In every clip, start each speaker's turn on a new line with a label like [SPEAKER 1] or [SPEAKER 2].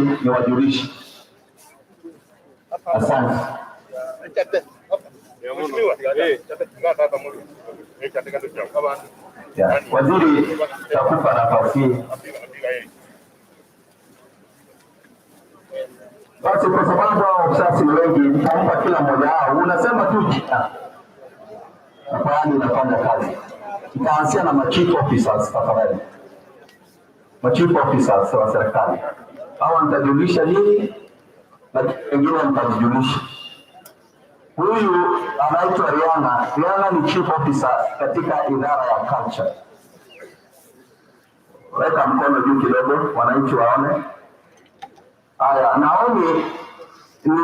[SPEAKER 1] Niwajulishe. Asante. Yeah. Waziri, takupa nafasi hii. Basi kwa sababu hao ofisa ni wengi, nitampa kila mmoja wao, unasema tu jina na pahali unafanya kazi. Nitaanzia na machief officers tafadhali, machief officers wa serikali hawa nitajulisha nini na wengine nitajijulisha. Huyu anaitwa Riana. Riana ni chief officer katika idara ya culture. Weka mkono juu kidogo, wananchi waone. Haya, Naomi ni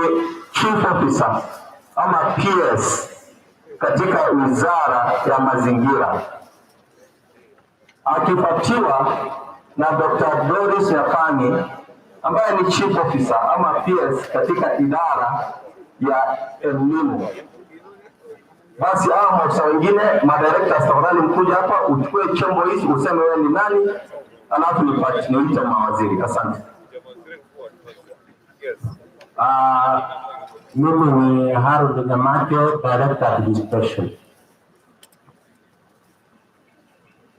[SPEAKER 1] chief officer ama PS katika wizara ya mazingira, akifuatiwa na Dr. Doris Nyakangi ambaye ni chief officer ama PS katika idara ya elimu. Basi hao maafisa wengine madirectors, tafadhali mkuja hapa uchukue chombo hichi useme wewe ni nani, alafu niite mawaziri. Asante.
[SPEAKER 2] Mimi ni Harold Nyamake, Director Administration.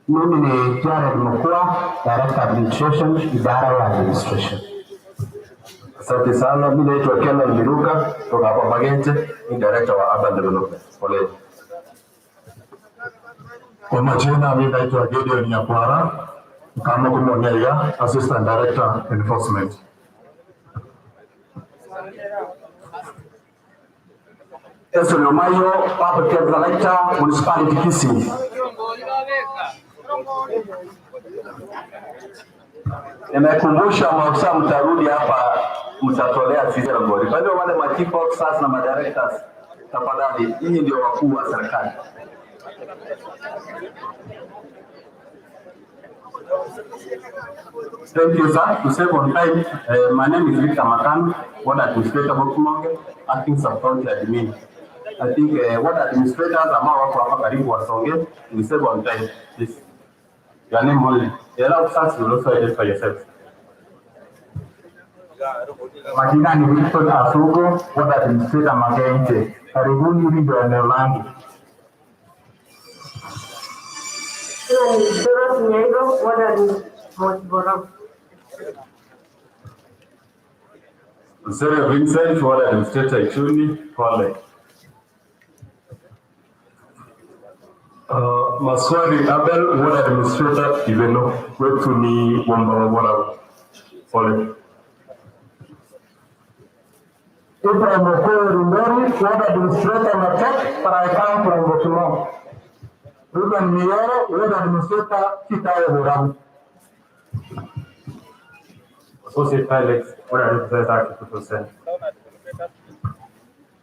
[SPEAKER 2] Mimi ni Jared Mukua, Director Administration, idara ya Administration.
[SPEAKER 3] Asante sana. Mimi naitwa Kenan Miruka kutoka hapa Magente, ni director wa Urban Development. Pole.
[SPEAKER 4] Kwa majina mimi naitwa Gideon Nyakwara, kama kumonyaiga, Assistant Director Enforcement.
[SPEAKER 1] Nelson Omayo, Public Health Director, Municipality Kisii. Nimekumbusha maafisa, mtarudi hapa mtatolea sisi ripoti. Kwa hivyo wale ma chief officers na ma directors, tafadhali, nyinyi ndio wakuu wa serikali.
[SPEAKER 2] Thank you, sir. To save on time, my name is Victor Makan, Ward Administrator Bokumonge, acting sub-county admin. I think ward administrators ambao wako hapa karibu wasonge, we save on time. Please. Your name only. The other officers will also identify yourself.
[SPEAKER 4] Majina ni Wilson Asugo, Ward Administrator Magente. Karibuni, hili ndio eneo langu.
[SPEAKER 5] Jina ni Dorothy Nyaigo, Ward Administrator.
[SPEAKER 3] Msere Vincent, Ward Administrator Ichuni, Pole.
[SPEAKER 4] Maswali Abel, Ward Administrator Iveno, wetu ni Wamba Pole.
[SPEAKER 2] Ibrahim Okoye Rumberi, Ward Administrator Matek, but I come from Bokumo. Ruben Miero, Ward Administrator Kitayo Borabu.
[SPEAKER 6] Associate Felix, Ward Administrator Kikutu Sen.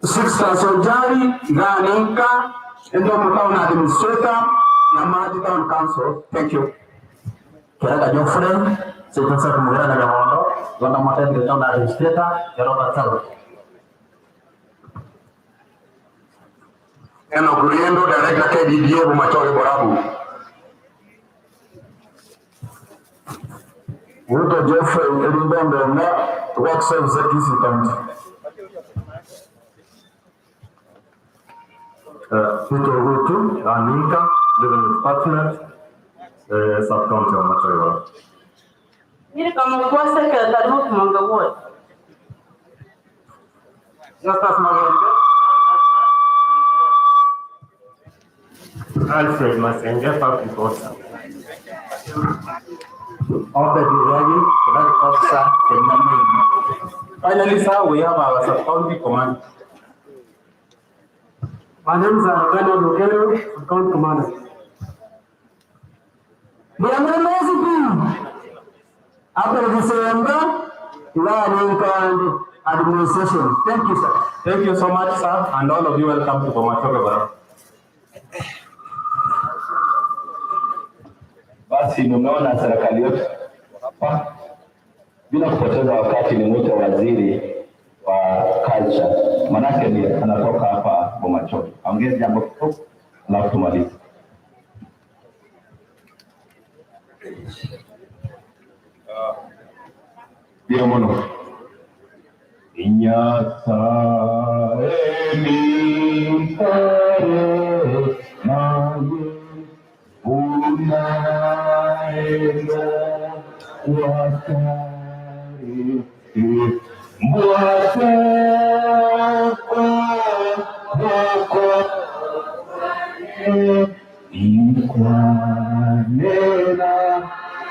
[SPEAKER 1] Sixta Sojari Ganinka, Ndomo Town Administrator, Nyamaji Town Council. Thank you.
[SPEAKER 2] Kereka Geoffrey, Sir Mugera na Nyamondo, Gonda Matek, Town Administrator, Yerota Town.
[SPEAKER 3] Enoch Riendo, Director KDDA Bomachoge Borabu.
[SPEAKER 4] Ruto Jeffrey Rimbembe na Works Officer Kisii County.
[SPEAKER 3] Peter Rutu, Aninka, Revenue Department, Sub-County of Machoge.
[SPEAKER 5] Milka Mukua, Secretary Bokumonge Ward.
[SPEAKER 2] Justus Magente.
[SPEAKER 6] Alfred Masenge, Public Officer.
[SPEAKER 2] Obed Iragi, Public Officer, Kenya Main.
[SPEAKER 6] Finally, sir, we have our sub-county command.
[SPEAKER 2] My name is Bernard Okelo, Sub-County Commander.
[SPEAKER 1] Mwanamwezi Abel Visemba, Learning and Administration. Thank you, sir.
[SPEAKER 6] Thank you so much, sir, and all of you welcome to Bomachoge Borabu.
[SPEAKER 1] Basi nimeona serikali yote hapa. Bila kupoteza wakati, nimwite waziri wa culture, manake ni anatoka hapa Bomachoge. Aongee jambo kidogo, alafu tumalize.
[SPEAKER 7] Mbuya mono. Nyasaye mintare naye unaenda kwatare mwate kwako ikwanena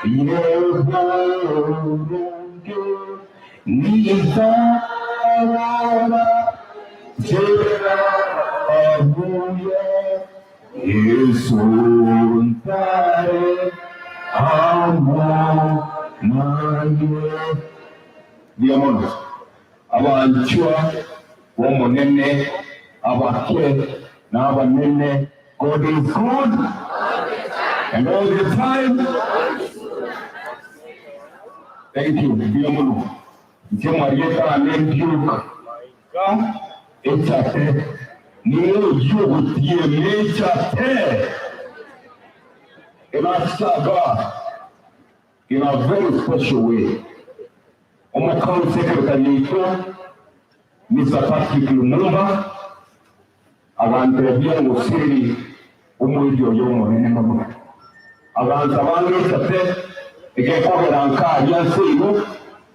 [SPEAKER 7] yeburunge nitarara jera abuya Yesu ntare amo naye. Mbuya mono abanchwa bomonene abake n'abanene. God is good and all the time. Thank you. Mbuya mono nche mwarieta nembyuka echate niyo yogotieme echate inasaga in a very special way. Omo secretary yaitu Mr. Patrick Lumumba abantu ebyengusiri omwezi oyo omunene muno abantu abangesate egekogera nkalya nsiigo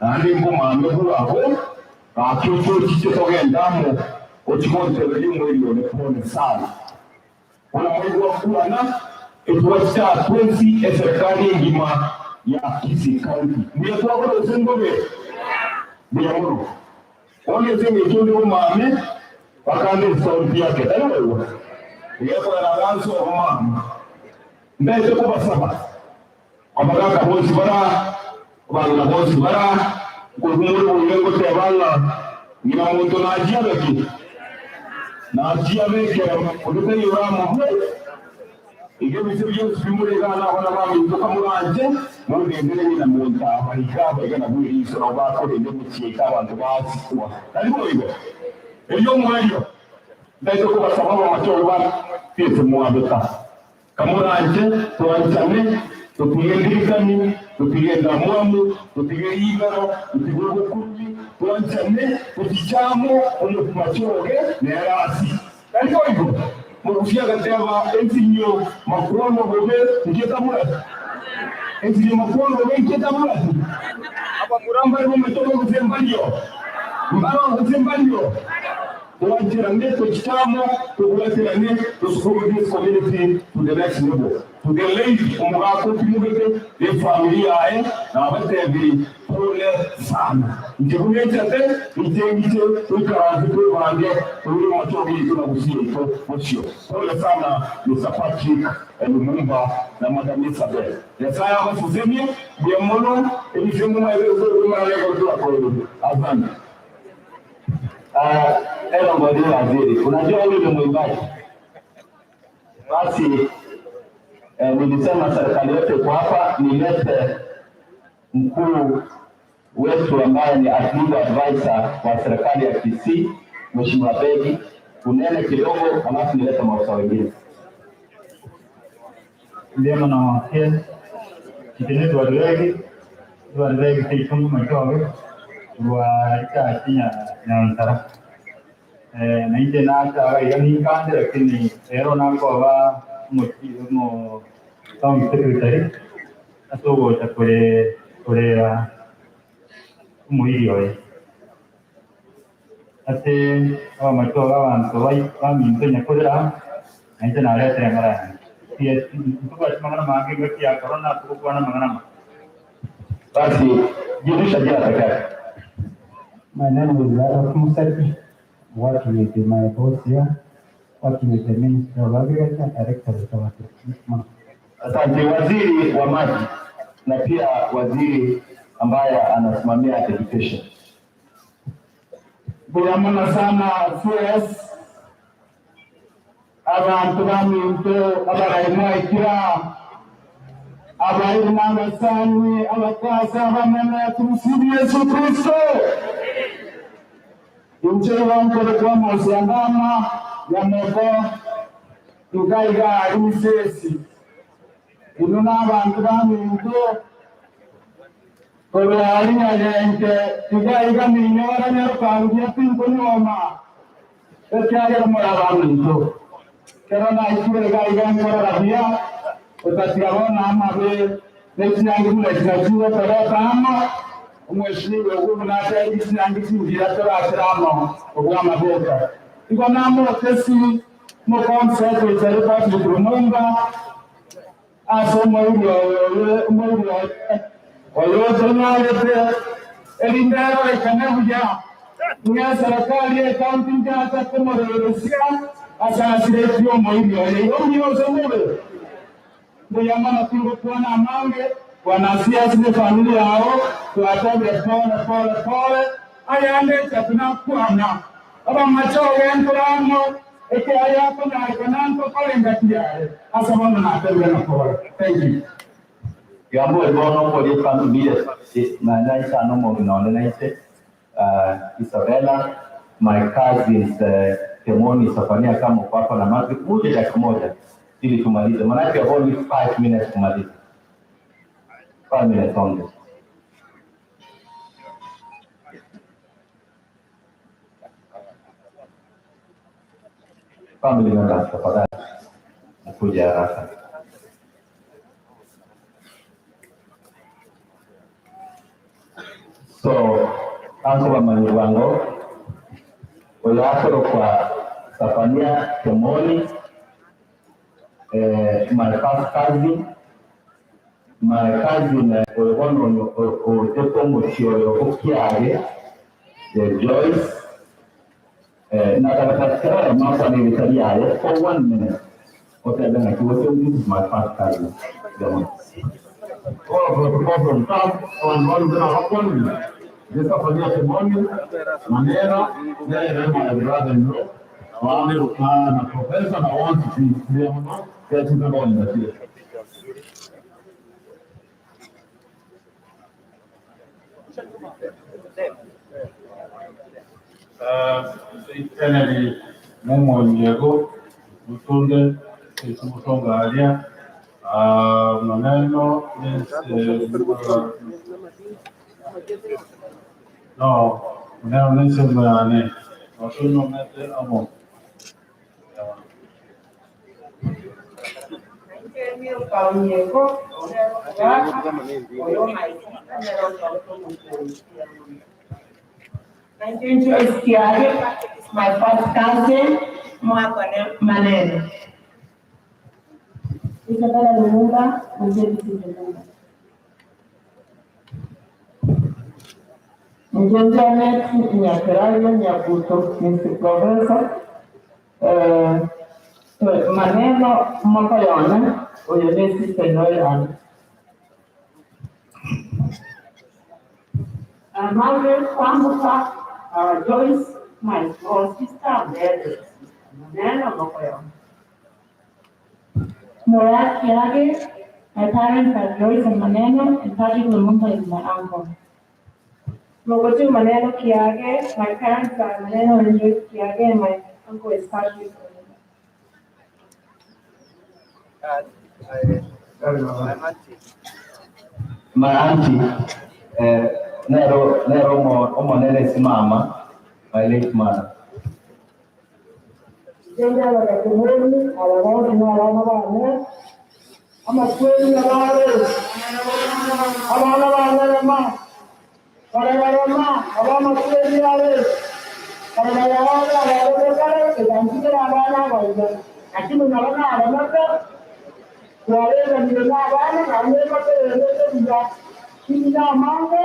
[SPEAKER 7] nandi mbumame bwaho bakyo kikyo togendamu okigonteberia omweri one pone sana ona mwezi wa kuwana etuwakita twensi eserikali engima ya Kisii County mbuya twakora osengobe mbuya muno ongeze ng'ekyonde omame bakande sauti yake taiwewe egekorera ganso omame ndete kubasaba abagaka bonsi bara abangina bonsi bara nkurumuri buyengo tebanga ngina muntu najia beki najia beke oduteyuramu ibyo bice byose bimuregana aho n'abami muranje mundendere nyina muntaba ikaba igana bwiriso nabo bakorende mukeka abantu basikwa ariko igo eyo mwayo ndaito kubasaba abamatoro ba twese mwabeka kamuranje twanchane tutige ndirikani tutige ndamwamu tutige igaro tutige obukubi twanchane tuticamo omumachoge nerasi ariko igo murufia gateba ensinyo makuono gobe nkieta ensinyo makuono gobe nkieta mulasi aba muramba ribo metogo kusembalio mbaro kusembalio tuwanchirane tukitamo tukubatirane tusukume this community to the next level, to the late omugako timugete ne familia yae nabatebi pole sana nchikunyechate nchengite tuikaranzi twebange tuli machogi tunagusiito muchio pole sana Mr. Patrick Lumumba na Madam Isabel. Nyasaye abasuzimye byemono ebisemu mwaebezorumaralekotuakoru. Asante.
[SPEAKER 1] Elo Ngodi waziri, unajua huyu ni mwimbaji. Basi nilisema serikali yote iko hapa, nilete mkuu wetu ambaye ni legal advisor wa serikali ya Kisii, Mheshimiwa Begi, unene kidogo, alafu nilete maafisa wengine.
[SPEAKER 6] Ndiyo na pia kitene dwaregi teitungu machoge rwa cha nyansara na inje na cha ninkande lakini ero nako ba mo town secretary atogocha kure kurera umuhiri oye ate abamachoge abantu baminto nyakorera na inje naretire ngara magana mange ngati ya corona tukukwana magana ma.
[SPEAKER 1] Basi jirusha jina peke yake.
[SPEAKER 8] My name is Ladov Musaki, working with my boss here, working with the Ministry of Agriculture, Director of Agriculture.
[SPEAKER 1] Asante. Waziri wa maji na pia waziri ambaye anasimamia education.
[SPEAKER 9] Buyamuna sana CS abantu baminto abaraimwa ikira abairi n'abasani abakwasi abanene tumusibu Yesu Kristo inje wankore kwa mosiandama yameko tugaiga imisesi ino n'abantu baminto Kolwalinya yenke iga minyora nyarukangia tinkunyoma ekyagera murabaminto kero naikire iga iga nkorora buya otatiga bono amabe nekinyangi buna kinakiwe torotamo omweshimiwa ogu nateri kinyangi kingira toratiramo obwamaboka igo namotesi mukonsekwitari Patrick Lumumba ase omoiri oyo oyo tonyarete erindero ikane buya nga serikali ekaunti njata kumurerisia asasiretie omoiri oyo igo mbiose mube mbuyamana tingokwana amange wanasiasa ne familia yao tuwatabire pole pole pole ayande chatunakwana abamachoge nturamo eke ayako naikananto kolengakiae asabono natabire na pole. Thank you.
[SPEAKER 1] Gambo bono kori familia na naisa no mo no naise Isabella, my cousins Temoni Safania kama uko hapa na Margaret, muje dakika moja ili tumalize, maanake only 5 minutes kumaliza, 5 minutes only. Family members tafadhali mkuje haraka. So anko bamanyi bwango oyakoro kwa Safania Temoni, my first cousin, my cousin oyobono otekomushi oyo okyage Joyce natakatakara masa nilitaliaye for 1 minute otebena kiwote. This is my first cousin. Jamani.
[SPEAKER 4] All protocol from top on one happen. This Safania Temoni, Manera, nere my brother-in-law. Wale na professor na want to be there no in
[SPEAKER 6] Kennedy Mumonyego Mutunde Mutongaria maneno is no maneno nese mane mete amo.
[SPEAKER 5] Is my first cousin, Mwako Maneno. Isabella Lumumba, Mzee Lumumba.
[SPEAKER 9] Njenjanet Nyakerayo Nyabuto, Mr. Professor. Maneno Mokoyone, oyo ne sister Noyane.
[SPEAKER 5] Margaret Kwambuka, Joyce, my small sister, and sister. Maneno Mokoyone.
[SPEAKER 10] Morat Kiage, my parents are Joyce and Maneno, and Patrick Lumumba is my uncle.
[SPEAKER 5] Mogotu Maneno Kiage, my parents are Maneno and Joyce Kiage, and my uncle is Patrick Lumumba.
[SPEAKER 1] My auntie, nero omonene simama, my late mother.
[SPEAKER 9] Jenga bakatumeni ababantu n'abaana bane amasweli abaale abaana banarema barabarema abamasweli ale barabarale abarebekale egansigera abaana abaija lakini nabana abamaka twareganire n'abaana nanebatererete kiina amange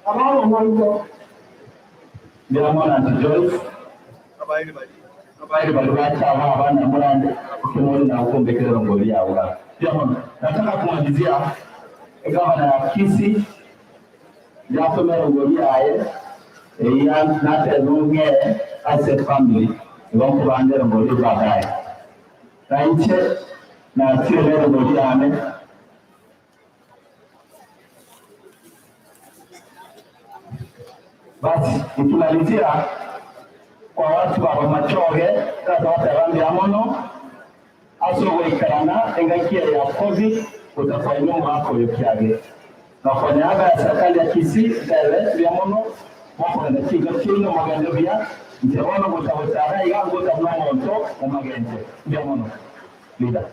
[SPEAKER 9] abaana naibo.
[SPEAKER 1] Ndiramona Auntie Joyce. Abairi baliwacha abana murande ukimwona na ukombekera ngoli yao. Jamani, nataka kumalizia gavana ya Kisii yasomera ngoli yaye eya nate asset family iwanko bandera ngoli baadaye. Na inche na sio ngoli yame. Basi nikimalizia kwa watu wa Machoge kata watu ya mono asogoikarana engakia ya COVID utafainyo mwako yokyage.
[SPEAKER 4] Na kwa niaba ya serikali ya Kisii mbele bia muno mwakorera kiga kino magendo bia ntebono gutagutara igango tamwa monto omagenje bia muno leader.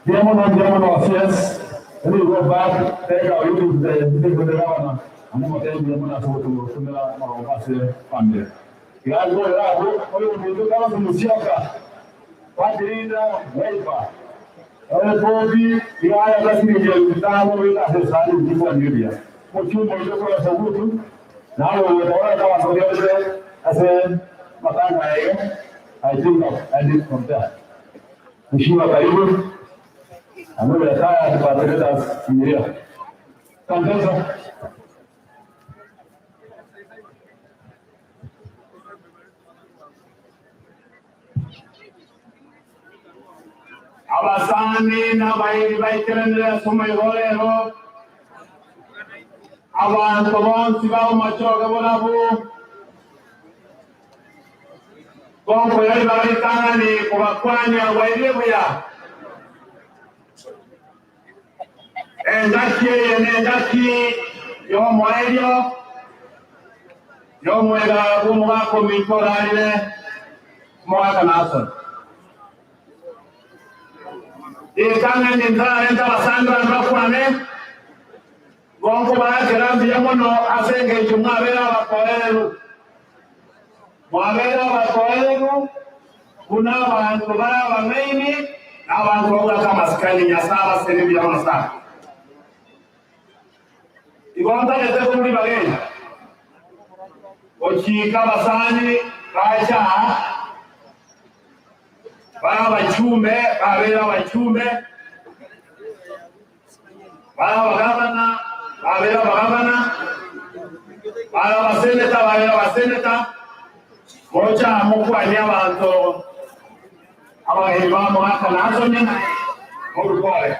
[SPEAKER 4] Bia muno affairs. Let me go back, take our YouTube, the governor, and then we'll be able to tumela marobase family. Igago rago, oyo muntu kama kumusiaka. Wadirida waipa. Oyo bobi igaya basi nje mtano wita sesali ndipo nibia. Muchumba ndio kwa sabutu. Nawo wala kama ndio ase matanga hayo. I think I've ended from there. Mheshimiwa karibu. Ambaye kaya tupateleza familia. Kantesa.
[SPEAKER 11] Abasani n'abayiri baiteranire soma igorero abantu bonsi baomachoge bonabu bonko yali baritangani kubakwanya waire buya engaki eye n'engaki y'omweryo y'omwega gw'omugaka ominto orarire omogaka Nason ikang'ani ntararenta abasani bandu bakwane bonko barakera mbuya mono ase eng'encho mwabere abakoereru mwabere abakoereru buna abantu bara abang'aini n'abantu bagwaka amasikani Nyasaye abasere mbuya mono sana igontagete kuri bageni ochika abasani bacha bara abachumbe babere abachumbe bara abagavana babere abagavana bara abaseneta babere abaseneta mocha mukwani abantu abageni bamugaka Nason murukore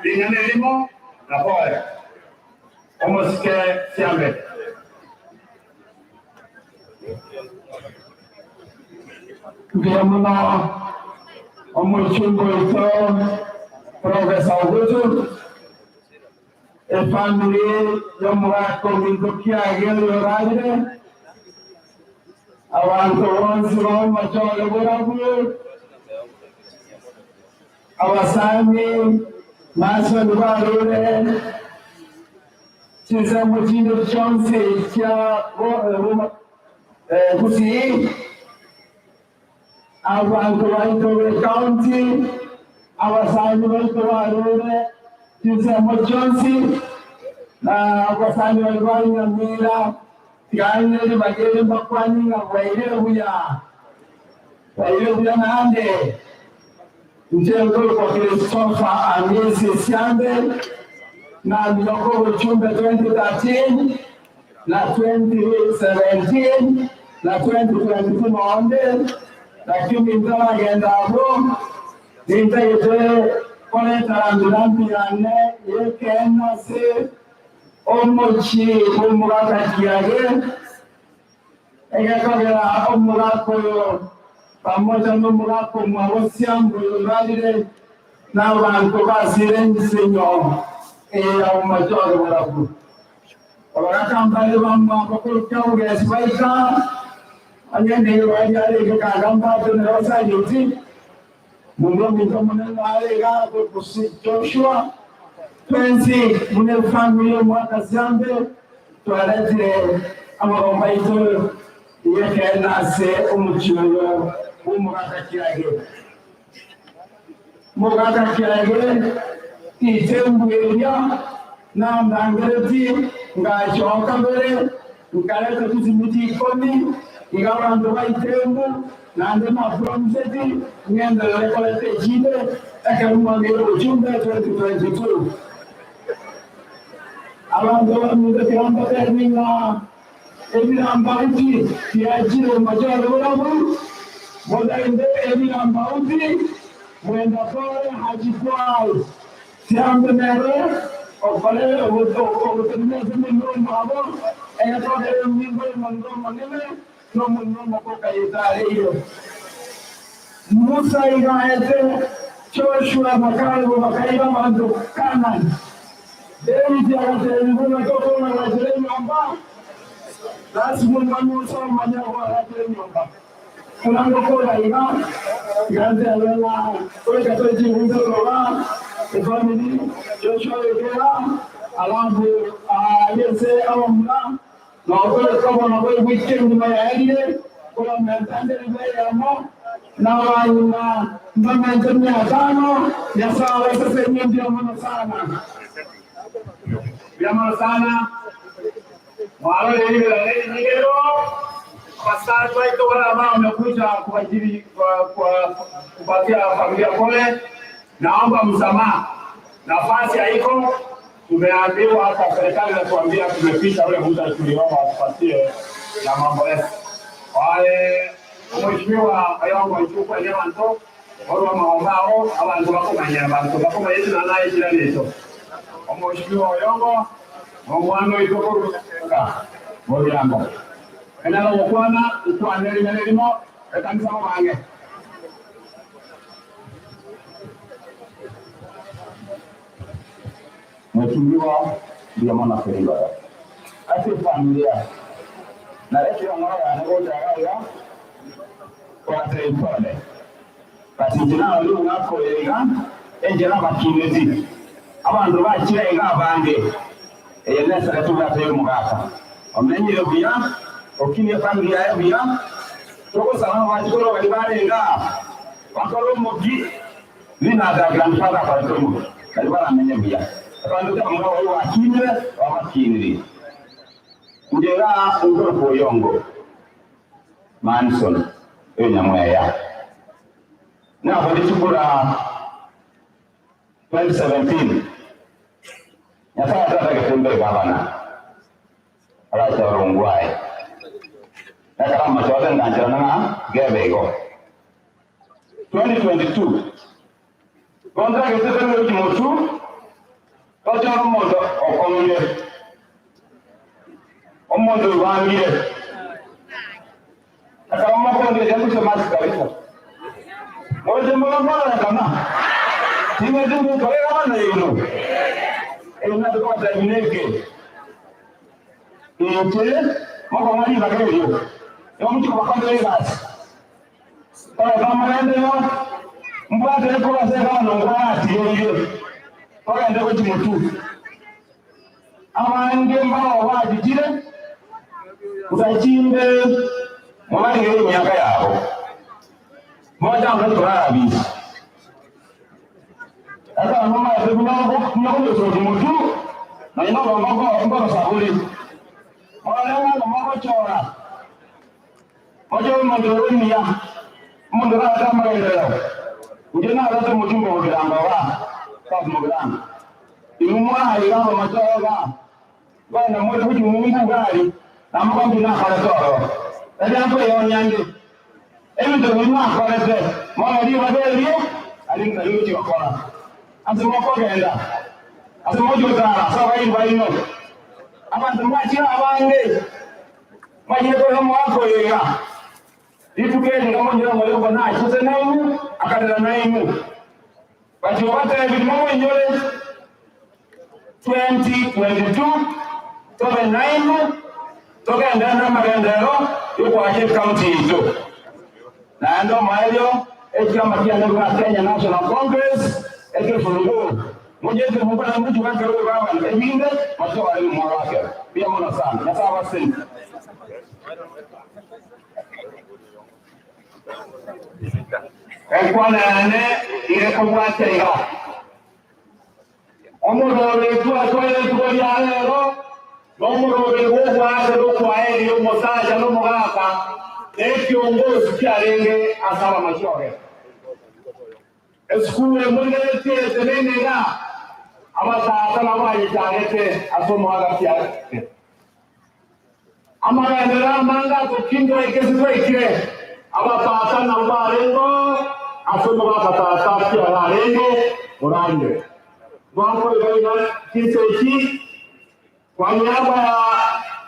[SPEAKER 11] lingane limo na pole omosike siambe.
[SPEAKER 4] Mbuya muno omuchumbo ito Professor Ogutu efamily y'omugaka ominto kiage yorarire abantu bonsi b'omumachoge borabu abasani Nason barure chisambo chindo chonse cha Kisii abantu baitobe county abasani baito barure chisambo chonse na abasani bari Nyamira tigaine bagere bakwani nga baire buya nande njengo kwa Christopher Amisi Siambe na Miloko Uchumbe 2013 na 2017 na 2022 maonde lakini ntalagenda abo nintagete koletaramirambiane yekenase omochi omugaka kiage egekogera omugaka oyo pamoja n'omugaka omwabosiambu yorarire n'abantu basire ensinyo eya omumachoge borabu abakambale bamma bakulukyaugesi baika anyende waliareke kagamba nerosajuti mundu munene arega Joshua twenzi mune family mwaka zambe twaretire amagomba ito yekenase omuchiyo w'omugaka kirage mugaka kirage itembweria nandangereti ngachoka mbere nkareta tuzimiti ikumi igabantu baitembu nande mapromseti ngenda rekolete ejide ekerumwangere ujumbe 2022 abantu baminde ebirambauti tiajire omajoro burabu bodainde ebirambauti mwenda pole hajikwai siambe mere okole obutenezi minumba abo eyatogere mingo mango manene no munno mako kayitare iyo Musa igaete
[SPEAKER 9] Joshua Makalebo bakaiba bantu Kanani. David akateremka kutoka na nyumba. Lazima mwanusa manyako akatele nyumba. Unangokola iga ganze alala weka toji unzola family Joshua Yekera alafu aliyese awamla na okole kama na kwa weekend mayalile kwa mtandele yamo na wanyuma mbama mia tano ya sawa sasa ndio maana sana
[SPEAKER 11] Ndio sana mwalo ile ile Wasaji wetu wale ambao wamekuja kwa ajili kwa kupatia familia pole, naomba msamaha, nafasi haiko. Tumeambiwa hapa, serikali inatuambia tumepita ule muda tuliomba watupatie na mambo yetu wale. Mheshimiwa Ayongo Ichukwa nyabanto olwa maombao abantu bakumanya abantu bakumanya naye kiraleeto Mheshimiwa Oyongo omwana oitoko mulyango enala okwana nkwana erinnya lirimo ekanisa bange.
[SPEAKER 1] Mheshimiwa ndio mwana Feringa ase familia naretera mwana wane gochagaiga kwateipole batinjina oli ngakoyeiga enjera bakinezi abandu bakiraiga abange eyenesere tubwate omugaka omenyire buya okinie familia yae buya togosaba bakikoro bari barenga bakora omugi ninaga grandfather akorete omugi bari baramenye buya abandu tamuga wari wakinire wabakinire njera ngoro Oyongo Manson enyamweya nakolechukura 2017 nyasaye atatagetembe gavana aracha rongwae nakarama chote nganjira nanga gebego 2022 contract eteteme kimotu tochoro mondo okomire omondo wangire akarama konde jakusha masi kabisa moja mwana kama tinge kolera wana ino ina tukota ineke ite moko mali bakeyo yo mtu kwa kando gas para kama nende yo mbwate ko seka no ngwati yo para ndeko chimutu abange mbao wajijire utachimbe mwange miaka yabo moja ndo ata mama yetu mnako mutu na ino ngoko ngoko saburi wale wana moko chora moja mmoja mia mundu rata maendeleo njena rata mutumbo mugiramba wa kwa mugiramba imumwa iramba machoga bana moja kuti mungu gari na mkombi na khalatoro ejambo yonyange ebintu bimwa kholete mwana li badelio ali ngaluti wakora asimo kogenda asimo jotara sawa imba ino abantu mwachira abange mwachire ko mwako yega itukeni kama njira moyo na chuse naimu akadira naimu bachobata ebintu mwenyole 2022 tobe naimu tokenda na magendero yokwache county ito na ndo maelio ekiama kia ndio Kenya National Congress ekifungu mujeze mbona mtu wake roho baba ebinde macho wale mwana wake pia mwana sana na sawa sisi
[SPEAKER 11] ekwana ne ile kubwate iga omurore tu atwele tu ya lero nomurore gugwate rukwaeri omusaja nomugaka ekiongozi kyarenge asaba mashoge esukuru emuligetie tenenega abatata nabayitangete asomuhaga kyarenge amagendera manga tukindwa ekesi twekire abatata nabo barengo asomuhaga tata kyarenge orange bwanko kiseki. Kwa niaba ya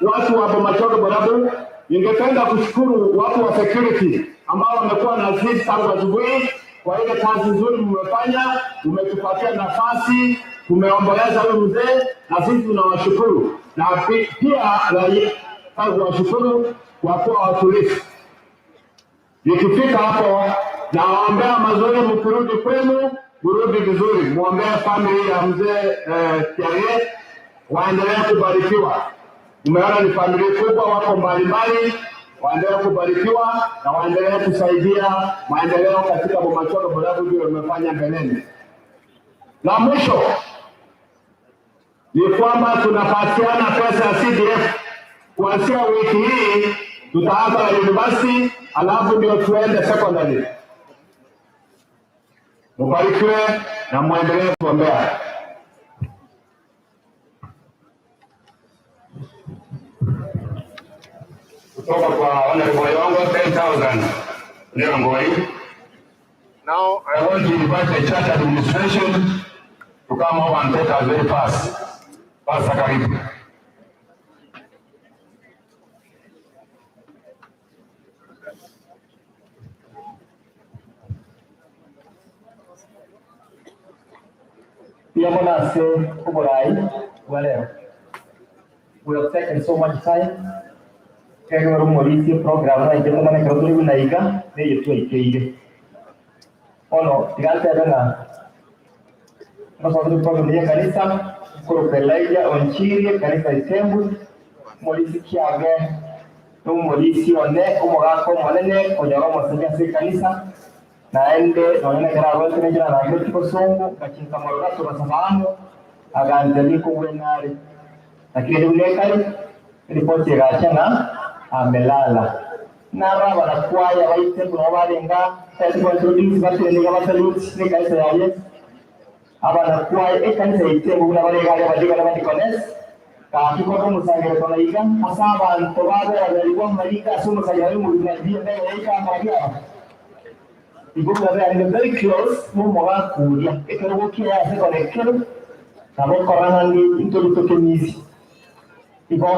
[SPEAKER 11] watu wa Bomachoge Borabu, ningependa kushukuru watu wa security ambao wamekuwa na sisi tangu asubuhi. kwa ile kazi nzuri mmefanya, mmetupatia nafasi, tumeomboleza huyu mzee, na sisi tunawashukuru na pia raia kuwashukuru kwa kuwa watulivu. Nikifika hapo nawaombea mazuri, mkirudi kwenu mrudi vizuri, muombee familia ya mzee Kiarie waendelee kubarikiwa. Umeona ni familia kubwa, wako mbalimbali, waendelee kubarikiwa na waendelee kusaidia maendeleo katika Bomachoge Borabu vile wamefanya mbeleni. La mwisho ni kwamba tunapatiana pesa ya CDF kuanzia wiki hii, tutaanza na university alafu ndio tuende secondary. Mubarikiwe na muendelee kuombea.
[SPEAKER 7] Kutoka kwa Honorable Yongo 10,000. Ndio Ngoi. Now I want to invite the church administration to come over and take us very fast. Pastor, karibu.
[SPEAKER 12] Pia mbona se uborai wa leo. We have taken so much time. Kegero rumorisi program na ije mwana kero na iga ne yetu ikeire. Ono tigante na nosothire program ya kanisa kurupeleia onchirie kanisa itembu morisi kiage n'umorisi one umugaka omonene konyora omosenya ase ekanisa naende nonye nekero arwete nenchera nagire kibosongo gachinka morora tobasabamo aganza nikogwenare lakini riu nekari ripoti egacha ng'a amelala nara banakwaya baitembu nabo barenga introduce batenega basalute nekanisa yaye abanakwaya ekanisa yaitembu buna baregare abadiga n'abadikones kakikora omusangiro konaiga ase abantu baberaberigwa mariga ase omusangiro ari omurugazia mbere Ibuka very very close mumugakuria ekero gokia ase konekero nabo korana ni intoluto kemizi ibo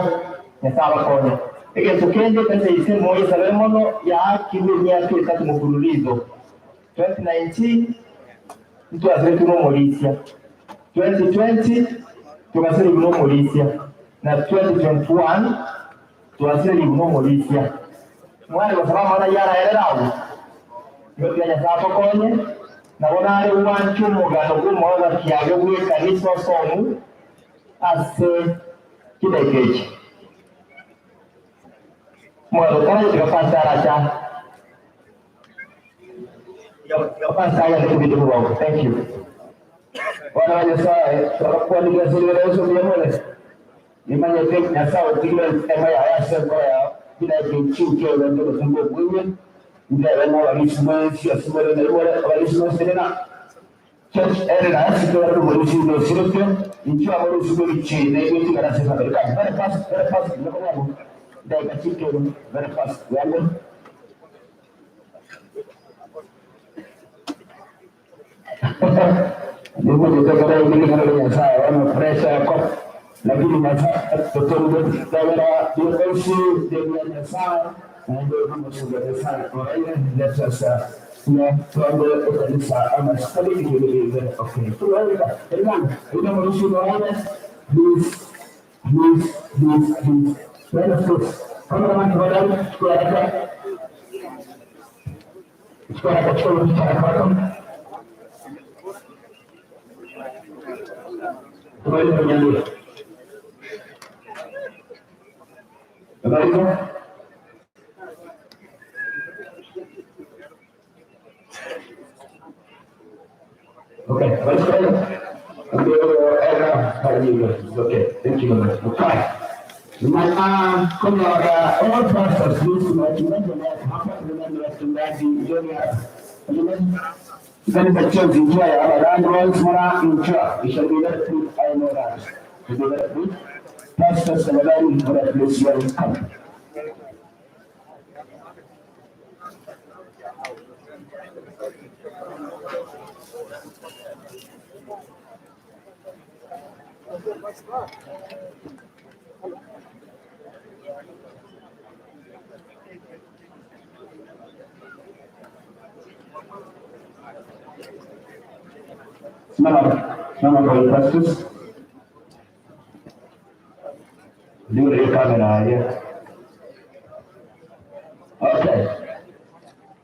[SPEAKER 12] nyasaye abakonya egento kende kanisa ise moyo sabe mono ya kiwe myaka etatu mufululizo 2019 ntwasire tunomulisia 2020 tugasire kunomulisia na 2021 twasire kunomulisia mwari basaba mana yaraererawo yotia nyasaye abakonye nabo nare wanchu omogano gwomoga kiage bw'ekanisa osomu ase kidaika eki mugano karayo tikapasaracha tikapasaya ndikubidi kubaho. Thank you. Bwana wa Nyasaye turakwandikira Yesu myemole nimanyete Nyasaye otigire ema yaya ase enkoro yao kidaika eki ukiolende obusungu obwinye ndebe n'abalisi asimole naibole abalisi noserena church elders to polisi no sirete incho abalisi no chine yo tigara se America very fast, very fast no dakika chicken very fast yango Niko nitakara ili kana Nyasaye wana pressure yako lakini Nyasaye tutombe dawera DLC de Nyasaye and let us tuombe kanisa ama study okay. Please, please, please, please. Let us go. Cameraman, tafadhali chukua haraka. Chukua haraka, chukua picha haraka. Tumaliza kuniambia. Tumaliza? Okay, basi ndio era hajilo. Okay, thank you very much. Okay. Maana kama all pastors use wachungaji hapa kuna wachungaji junior. Kanisa chozi njia ya Rand mara incha. We shall be very good. I know that. We be very good. Pastors tafadhali for place you are come.
[SPEAKER 13] Simama, simama kwa Festus. Ndio hiyo kamera ya. Okay.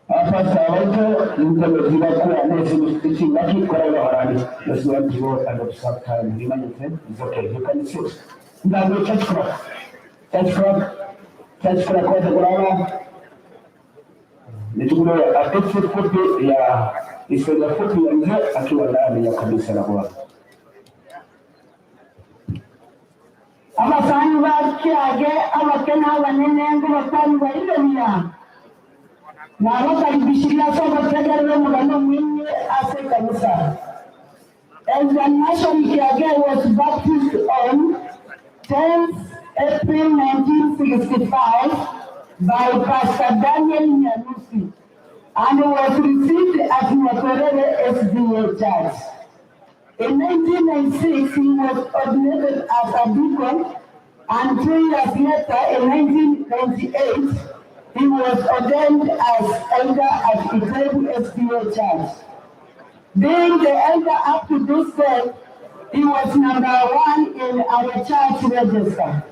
[SPEAKER 13] Hapa sawaito mtu kuwa nesi msikiti laki kwa hiyo harani. Let's go and go and observe time. Remind them, it's okay. You can sit. Ndio church clerk. Church clerk. Church clerk kwa kulala. Nichukue hadithi fupi ya historia fupi ya mzee akiwa ndani ya kanisa la Bwana.
[SPEAKER 14] Abasani bakyage abakene abanene ngo batani bairemia nabakaribishiria sobategerere omugano mwingi ase kanisa. Elder Nashon Kiage was baptized on 10th April 1965 by Pastor Daniel Nyanusi and was received at Makerere SDA Church. In 1996, he was ordained as a deacon, and 2 years later, in 1998, he was ordained as elder at Itebu SDA Church. Being the elder up to this day, he was number one in our church register.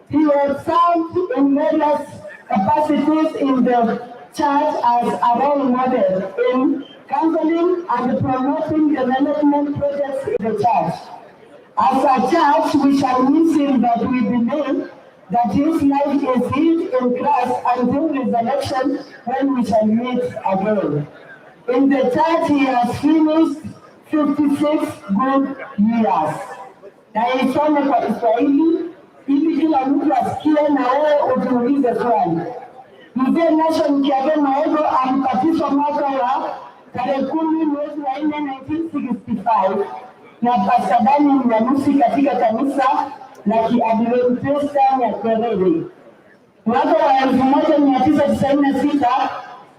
[SPEAKER 14] He has served in various capacities in the church as a role model in counseling and promoting development projects in the church. As a church, we shall miss him, but we believe that his life is hid in Christ until resurrection, when we shall meet again. In the church, he has finished 56 good years. Na isome kwa Kiswahili ili kila mtu asikie na wewe ujiulize swali. Mzee Nashon Kiage Maego alibatizwa mwaka wa tarehe 10 mwezi wa 4 1965 na Pastor Daniel Nyanusi katika kanisa la Kiadventista Nyakerere. Mwaka wa 1996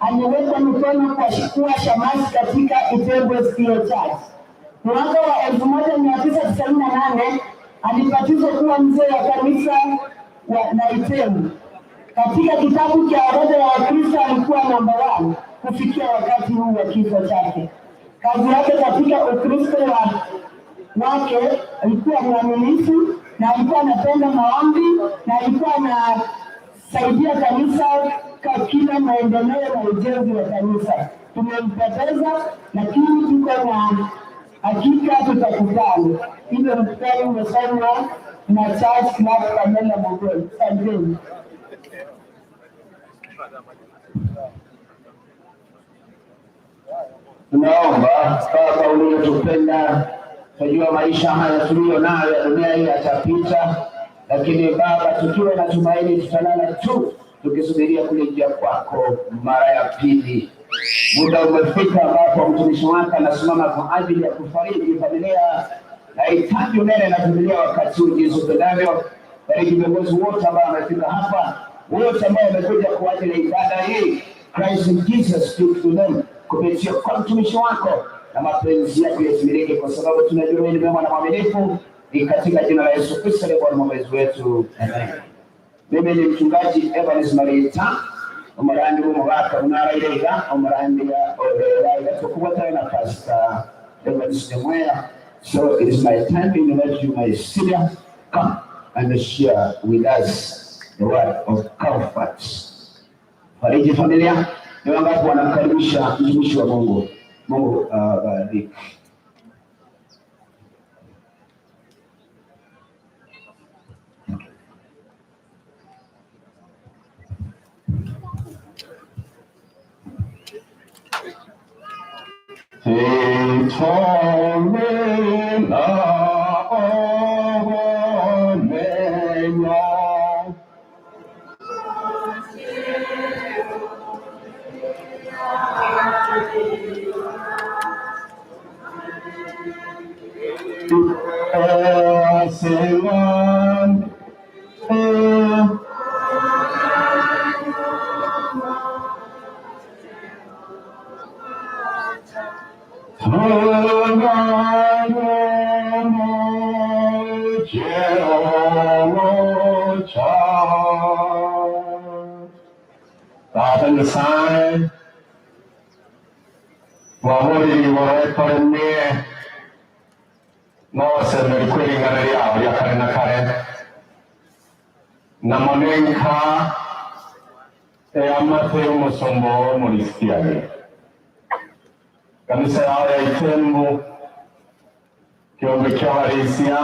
[SPEAKER 14] amewekwa mikono kwa kuwa shemasi katika Itebwe SDA Church. Mwaka wa 1998 alibatizwa kuwa mzee wa kanisa la Itebwe. Katika kitabu cha orodha ya Wakristo alikuwa namba 1 kufikia wakati huu wa kifo chake. Kazi yake katika Ukristo wake alikuwa mwaminifu na alikuwa anapenda maombi na alikuwa anasaidia kanisa kwa kila maendeleo na ujenzi wa kanisa. Tumempoteza, lakini tuko na hakika tutakutana. Ile mstari umesomwa na Church Clerk Pamela Mogol. Asanteni.
[SPEAKER 13] Tunaomba Baba uliyotupenda, tunajua maisha haya tuliyo nayo ya dunia hii yatapita, lakini Baba, tukiwa na tumaini tutalala tu tukisubiria kurejea kwako mara ya pili. Muda umefika ambapo mtumishi wako anasimama kwa ajili ya kufariji familia. Nahitaji unene na familia wakati huu jinsi upendavyo. Bariki viongozi wote ambao wamefika hapa, wote ambao wamekuja kwa ajili ya ibada hii. Christ Jesus speak to them kupitia kwa mtumishi wako, na mapenzi yako yatimilike, kwa sababu tunajua wewe ni mwema na mwaminifu. Ni katika jina la Yesu Kristo aliye Bwana mwombezi wetu, amen. Mimi ni mchungaji Evans Marita omurandi w'omubaka munarairega omurandi ya orera tukubatana na Pastor Evans Nyamweya. So it is my time to invite you, my senior, come and share with us the word of comfort. Fariji familia, ni wangapi wanamkaribisha mtumishi wa Mungu? Mungu awabariki.
[SPEAKER 7] Baba Nyasaye, wahoriri worekorenie Nosemeri kwĩringana rĩao rĩa kare na kare na monenka eamate omusombo omorisiage kanisa yao ya Itembu kiombe kia barisia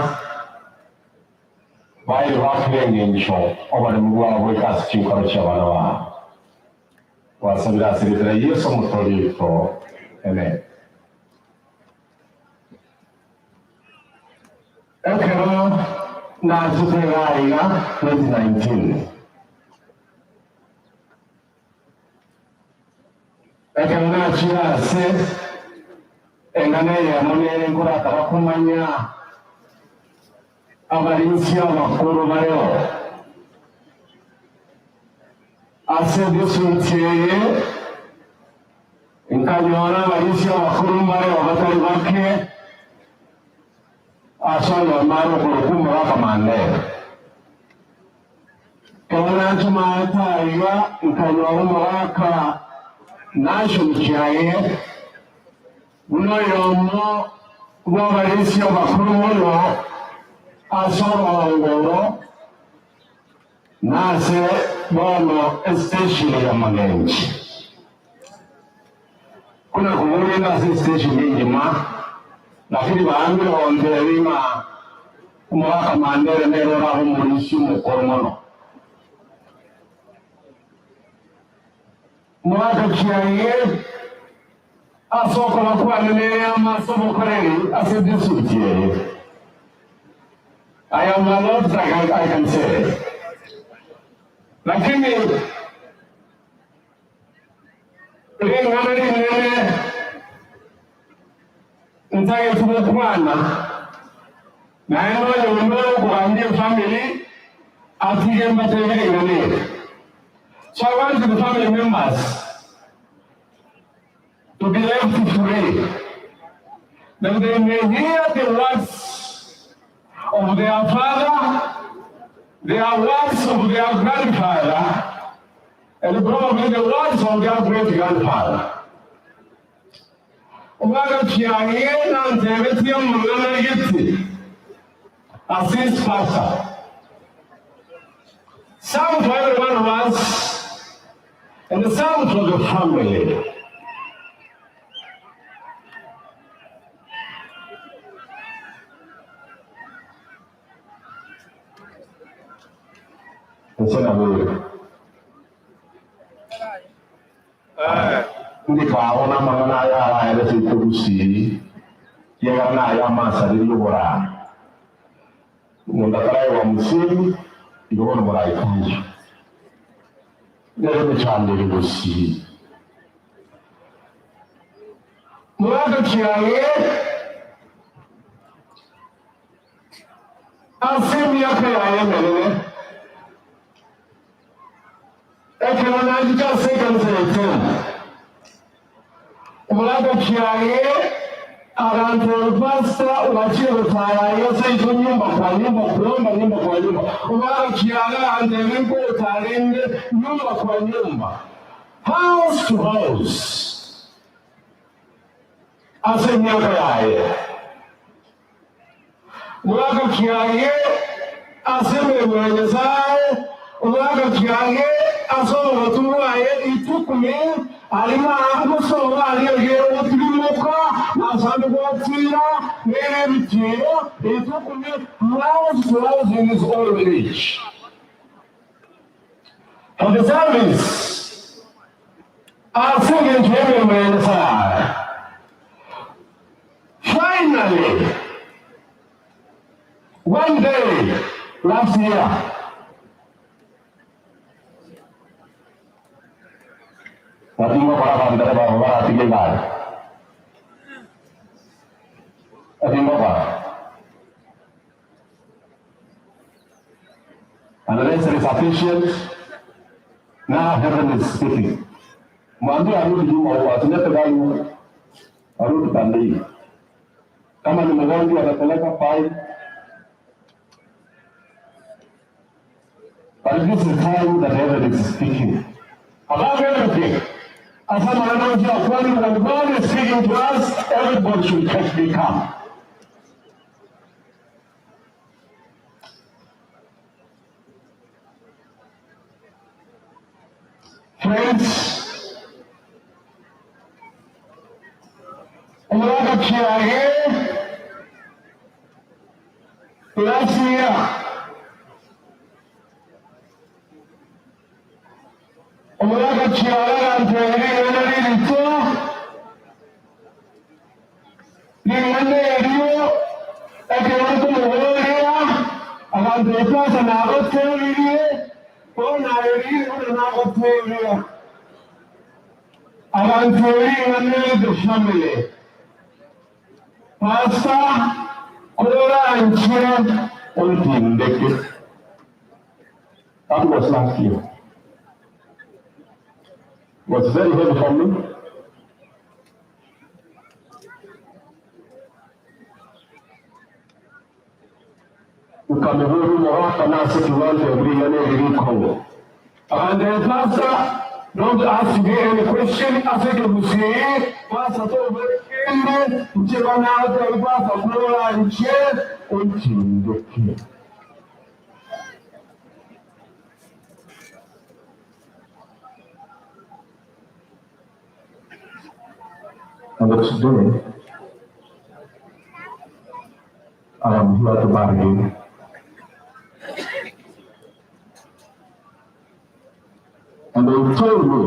[SPEAKER 7] bairi bakirenge engisho obaremu bwabo bwekasi chinkoro chia bana bao wasabira asiritira Yesu mutorito. Amen. Ekero nachitega 2019 ekero nachirase engano eyemo nere nkorataba kumanya abarinsi abakuru bareo ase disuntieye nkanyora abarinsi abakuru bareo batari bake asolo maro kurukumu bakamandere kero nachimata nkanyora omogaka nashukiaye unoyomo bw'abarisi abakuru muno asorongoro nase bono estation ya Magenji kuna kuburi nase station yengima lakini baambire onterima omogaka Mandere nero raho omorisi omokoro mono mwaka kiaye asoko bakwanene amasomo koreri ase district yeye. I am a lot like I can say, lakini ringana rinene ntage tumukwana naye noyo kuambia family atige mbategeringane. So I want the family members to be left free, that they may hear the words of their father, the words of their grandfather, and probably the words of their great-grandfather. Omwana kiange nantebeti omungana giti assist pastor. Some for every one of us, and some for the family. Ndikaona mangana ya aere yegana ya masa liyobora mundakaraye wa musiri igobona murayi kanji rero cyane gusi muraka kiaye asemi yake yayemerere ekero nanjika sekanse muraka kiaye abantu pasta wachie utarayo seito nyumba kwa nyumba kuomba nyumba kwa nyumba muraka kiaye andevenko utarende nyumba kwa nyumba house to house asenyaka yaye muraka kiaye aseme mwenyezaye muraka kiaye asoma batumwaye itukume alima amusoma aliyegera otulimuka nasambi gwatira nerebitiro itukume house to house in his old age for the service asenge njeme mwenyezaye. Finally, one day last year, Watingo para bandara bawa tiga bar. Watingo para. Unless it is sufficient, now heaven is speaking. Mwambie arudi nyuma huko, asilete gari huko. Arudi pande hii. Kama ni mgonjwa atapeleka file. But this is the time that heaven is speaking. Above everything. As I'm announcing, when God is speaking to us, everybody should be calm.
[SPEAKER 9] Friends, Omwaka Kiage, last year, Omwaka Kiage antwerire ring'ana erio ekero nkomoboria abantu epasa nagoteririe bono erire bono nagoteria abantu ring'ana the family Pastor koranchire ontindeke.
[SPEAKER 7] That was last year. It was very heavy for me. Ukamehuru mwaka nasi kiwanja ebiri eriri Congo.
[SPEAKER 9] And the pastor don't ask me any question. Aseke musie pastor to kende nche bana pastor kola nche ontindeke.
[SPEAKER 7] And today, I am here to bargain. And they told me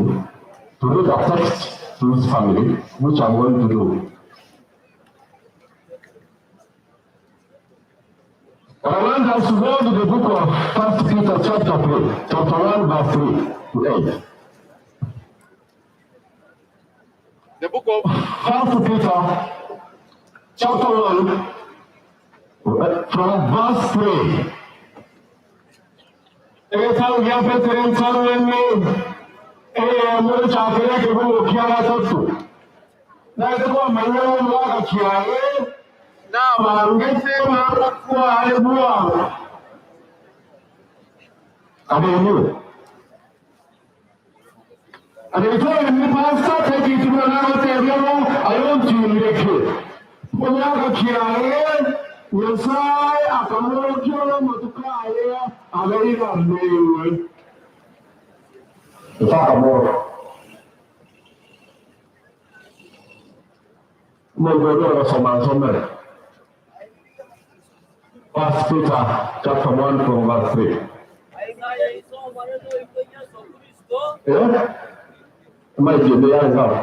[SPEAKER 7] to read a text to his family, which I'm going to do. I want us to go to the book of 1 Peter chapter 3, chapter 1, verse 3 to 8.
[SPEAKER 15] The book of
[SPEAKER 7] 1 Peter chapter 1, from verse 3.
[SPEAKER 9] Egetabu gĩa Petero ntarũ-inĩ mũchakĩre kĩbungo kĩa gatatũ na nĩkwamanya mwaka kĩage na mangĩte marakwa bwao.
[SPEAKER 7] And
[SPEAKER 9] they told me, Pastor, take it to another I want to make it. Omwaka kĩage Nyasaye akamwokera matukaye abeira mewe.
[SPEAKER 7] Mpaka Mungu wasoma nsomere. First Peter chapter 1 from verse 3. Eh? Maji yangu.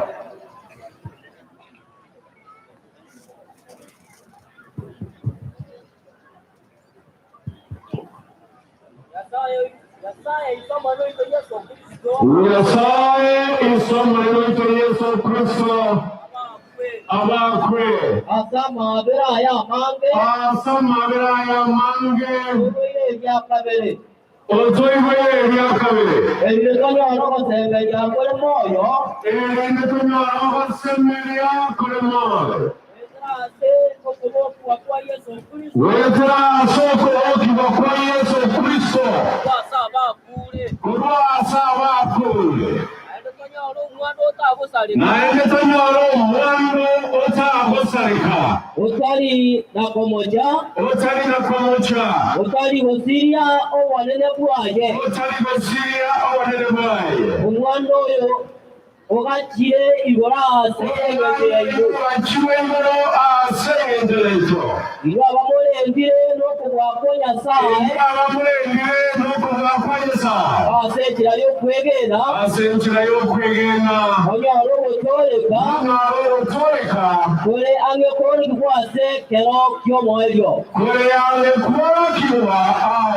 [SPEAKER 9] Nyasaye isoma Yesu Kristo abakwe asamabiraya mange otoigoye ebyakabiri erinde tunyora ogosemeria kuri moyo wetera asoko okibwa kwa Yesu Kristo kurwasa abakure naende tonyora omwandu otagosarika
[SPEAKER 16] utari na komoja
[SPEAKER 9] utari na komoja
[SPEAKER 16] utari gosiria obonene bwaye
[SPEAKER 9] utari gosiria obonene bwaye
[SPEAKER 16] omwana oyo ogachire igoro ase engencho yaito
[SPEAKER 9] ogachire igoro ase engencho yaito
[SPEAKER 16] igo abamurembire n'okugwa kwa Nyasaye
[SPEAKER 9] abamurembire n'okugwa kwa Nyasaye
[SPEAKER 16] ase enchera y'okwegena
[SPEAKER 9] ase enchera y'okwegena
[SPEAKER 16] onyore ogotoreka
[SPEAKER 9] onyore ogotoreka
[SPEAKER 16] kore ange kworokigwa ase ekero ki'omoerio
[SPEAKER 9] kore ange kworokigwa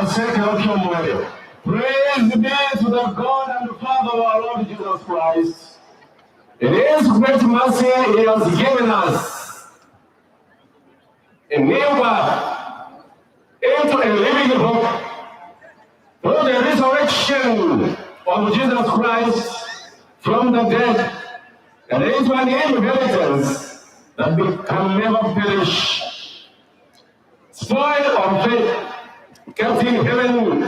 [SPEAKER 9] ase ekero ki'omoerio. Praise be to the God and Father of our Lord Jesus Christ.
[SPEAKER 7] In His great mercy, He has given us a new birth into a living hope through the resurrection of Jesus Christ from the dead, and into an inheritance that we can never perish, spoil or faith, kept in heaven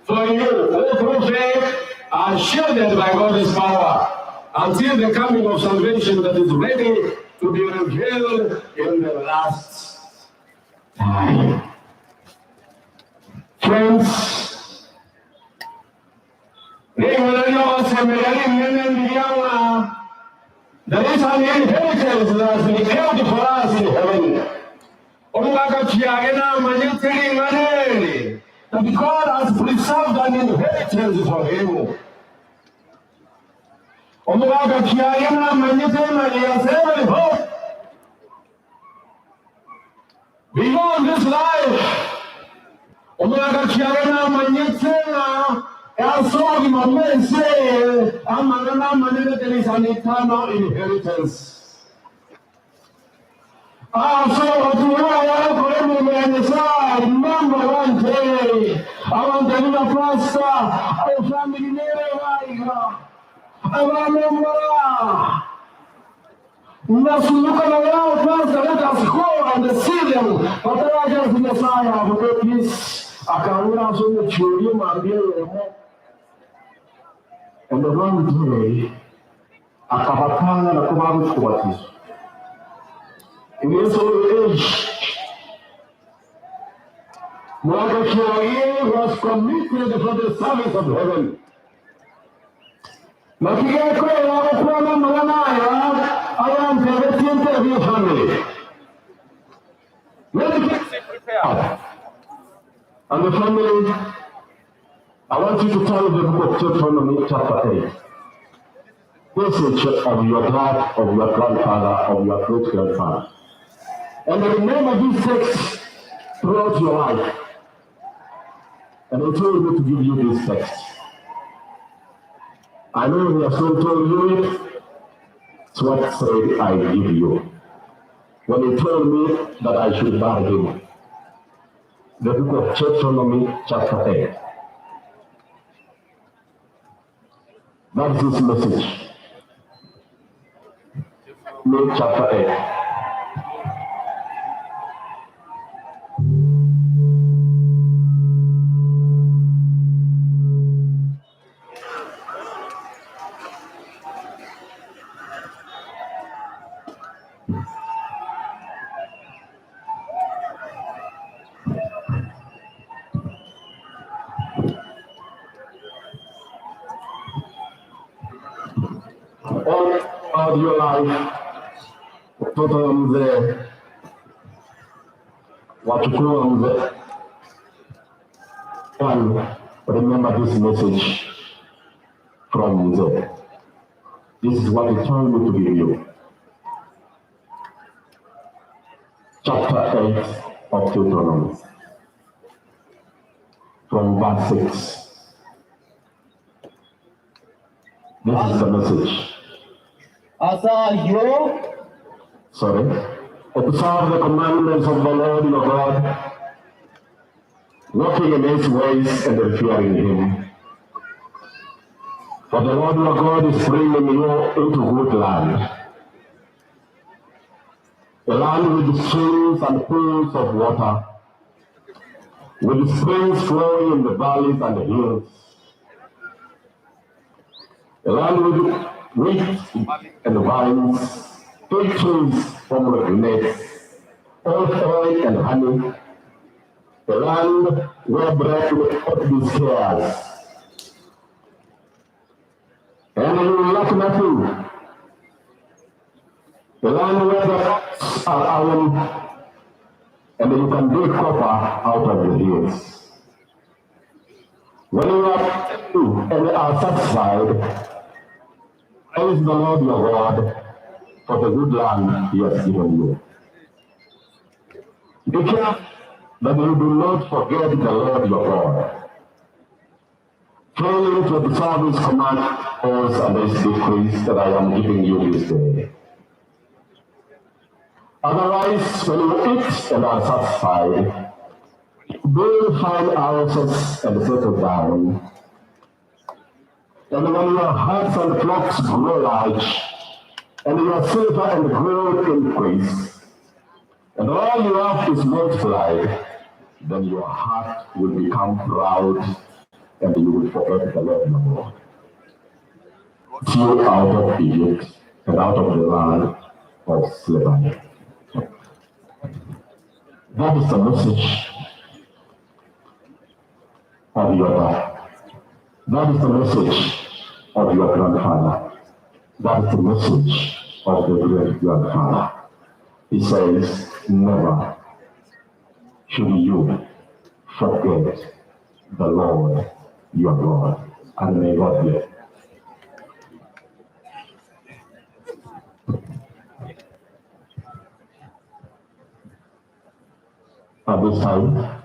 [SPEAKER 7] for you, who through faith are shielded by God's power until the coming of salvation that is ready to be revealed in the last time.
[SPEAKER 9] Friends, Risemeriani Miriama. There is an inheritance that has been kept for us in heaven. Omwaka na manene that God has preserved an inheritance for him. Omwaka kiage na manyete hope beyond this life. Omwaka kiage na manyete na yasogi mamese amana manene there is an eternal inheritance. So remember one day, I want to be a pastor, a family Nasuluka na wao pastor, let us go and see them. Wataraja Messiah for peace. Akaona so churio mambie yemo. And the one day, akapatana na kubabu kubatizwa. In his old age, Mordecai was committed for the service of heaven. Makigeko wakuwa mwanaya I am the of your family. Let the prepared. And the family, I want you to turn the book of Deuteronomy chapter 8. Message of your dad, of your grandfather, of your great grandfather. And remember these text throughout your life. And I told me to give you this text. I know he has not told you it. It's what said I give you. When he told me that I should buy him. The book of Deuteronomy chapter 8. That's his message. Luke chapter 8. All your life, mtoto wa mzee, wachukuu wa mzee. One, remember this message from mzee. This is what he told me to give you. Chapter 8 of Deuteronomy, from verse 6. This is the message.
[SPEAKER 16] Asayo
[SPEAKER 9] Sorry. Observe the commandments of the Lord your God, walking in his ways and fearing him. For the Lord your God is bringing you into good land, a land with streams and pools of water, with springs flowing in the valleys and the hills, a land with wheat and vines, fig trees, pomegranates, olive oil and honey, a land where bread will not be scarce. And you will lack nothing. A land where the rocks are iron, and you can dig copper out of the hills. When you are and are satisfied, praise the Lord your God for the good land he has given you. Be careful that you do not forget the Lord your God, failing to observe his commands and his decrees that I am giving you this day. Otherwise, when you eat and are satisfied, build fine houses and settle down. And when your herds and flocks grow large, and your silver and gold increase, and all you have is multiplied, then your heart will become proud, and you will forget the Lord your God. You out of Egypt and out of the land of slavery. That is the message of your God. That is the message
[SPEAKER 4] of your grandfather. That's the message of the great grandfather. He says, never should you forget the Lord your God. And may God bless. At this time,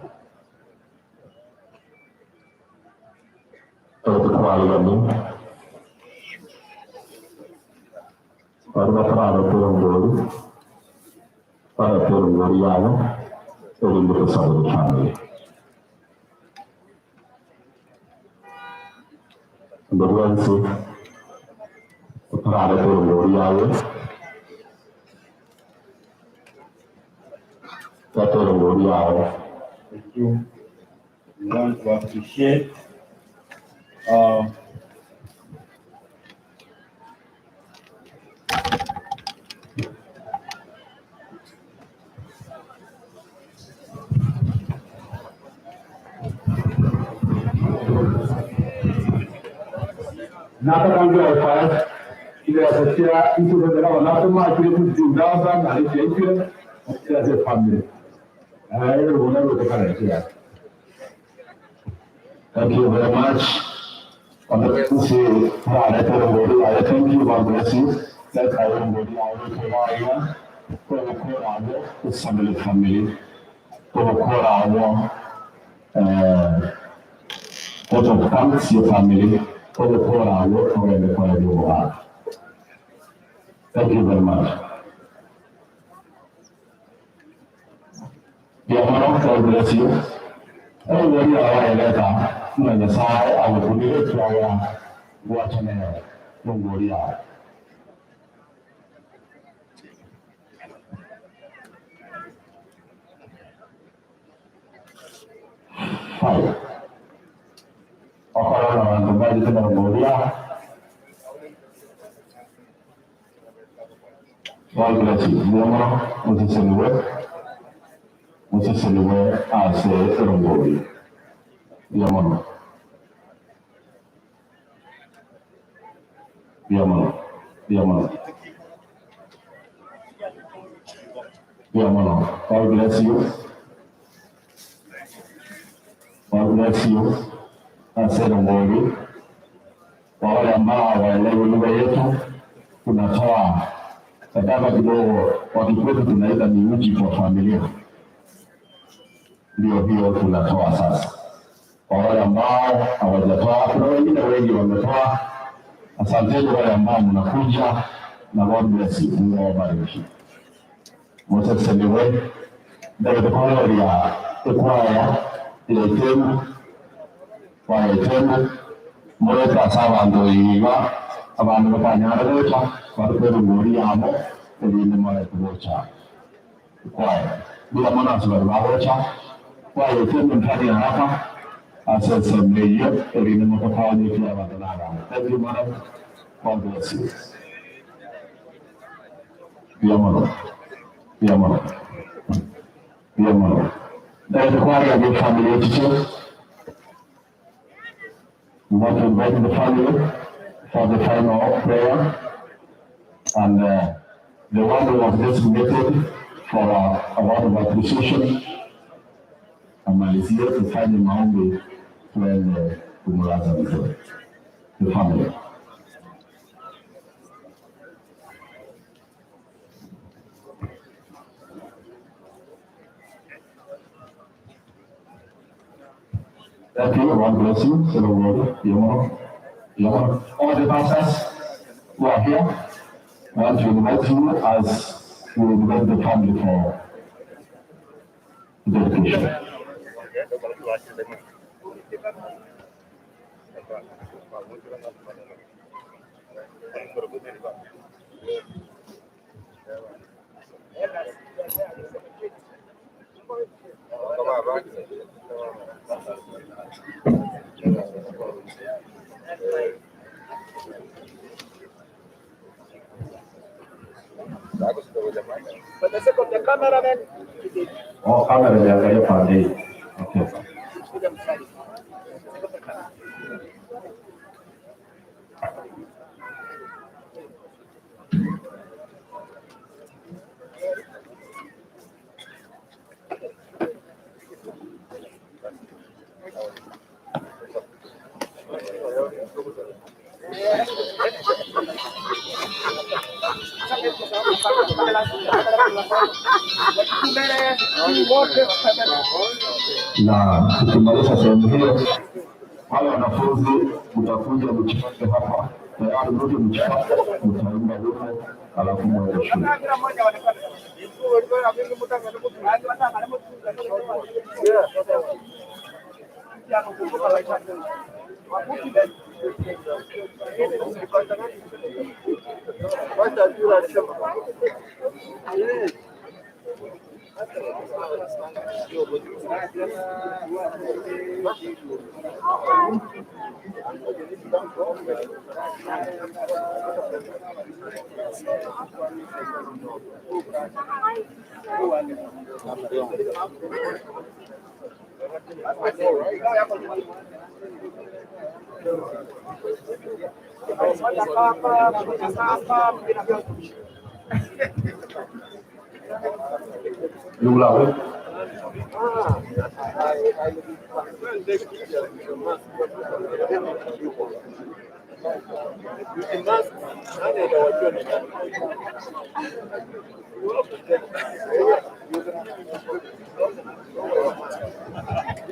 [SPEAKER 4] family.
[SPEAKER 6] Thank you. We want to appreciate
[SPEAKER 11] Nataka ile asetia incident la wanasema kile 15,000 na ile ile ile family. Ile bona kutokana na.
[SPEAKER 4] Thank you very much. Thank you, God bless you. Let family. Family. Thank you very much. God bless you. Five. God bless you. God bless you. God bless you. Aserongori. Kwa wale ambao hawaelewi lugha yetu, tunatoa sadaka kidogo, kwa Kikwetu tunaita ni uji kwa familia. Ndio hiyo tunatoa sasa. Kwa wale ambao hawajatoa, kuna wengine wengi wametoa. Asanteni wale ambao mnakuja, na God bless you. Mungu awabariki. Moseseliwe ndagĩtũkoreria ĩkwaya ĩtemu wa etemu mũreta ase abanto iga abanto bakanyara gocha barikwerungori yabo erinde morete gocha kwaya bila mono ase bari bagocha kwaya etemu ntari haraka ase esemeyo erinde motokonyekia abanto n'abantu. Thank you, madam. God bless you. Bila mono. Bila mono. Bila mono. Ndagĩtũkoreria gĩ family teacher. We want to invite the family for the final prayer, and the one who was designated for a word of appreciation, amalizie tufanye maombi tuende kumlaza mzee. The family. Thank you. God bless you. All the pastors who are here, I want to invite you as we invite the family for dedication.
[SPEAKER 17] For the sake of the cameraman,
[SPEAKER 4] Oh, camera imeangalia pande hii. Okay.
[SPEAKER 1] Na tukimaliza sehemu hiyo, wale wanafunzi mtakuja mjipange hapa tayari, mrudi mjipange, mtaimba wimbo alafu mwende shule. Lulawe.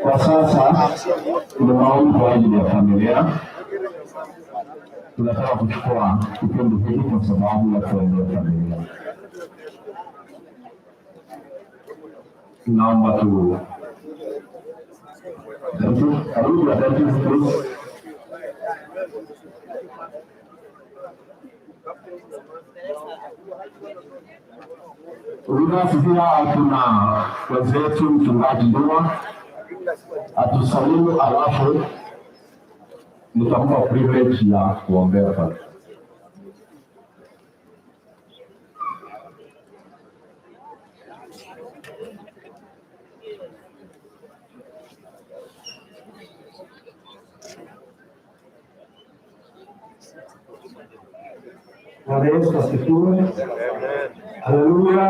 [SPEAKER 1] Kwa sasa ni maombi kwa ajili ya familia. Tunataka kuchukua kipindi hiki kwa sababu ya kuombea familia. Tunaomba tu karibu attentive please. Rudolf, pia tuna wenzetu mchungaji Ndua atusalimu, alafu nitampa privilege ya kuombea pale.
[SPEAKER 8] Bwana Yesu asifiwe. Haleluya.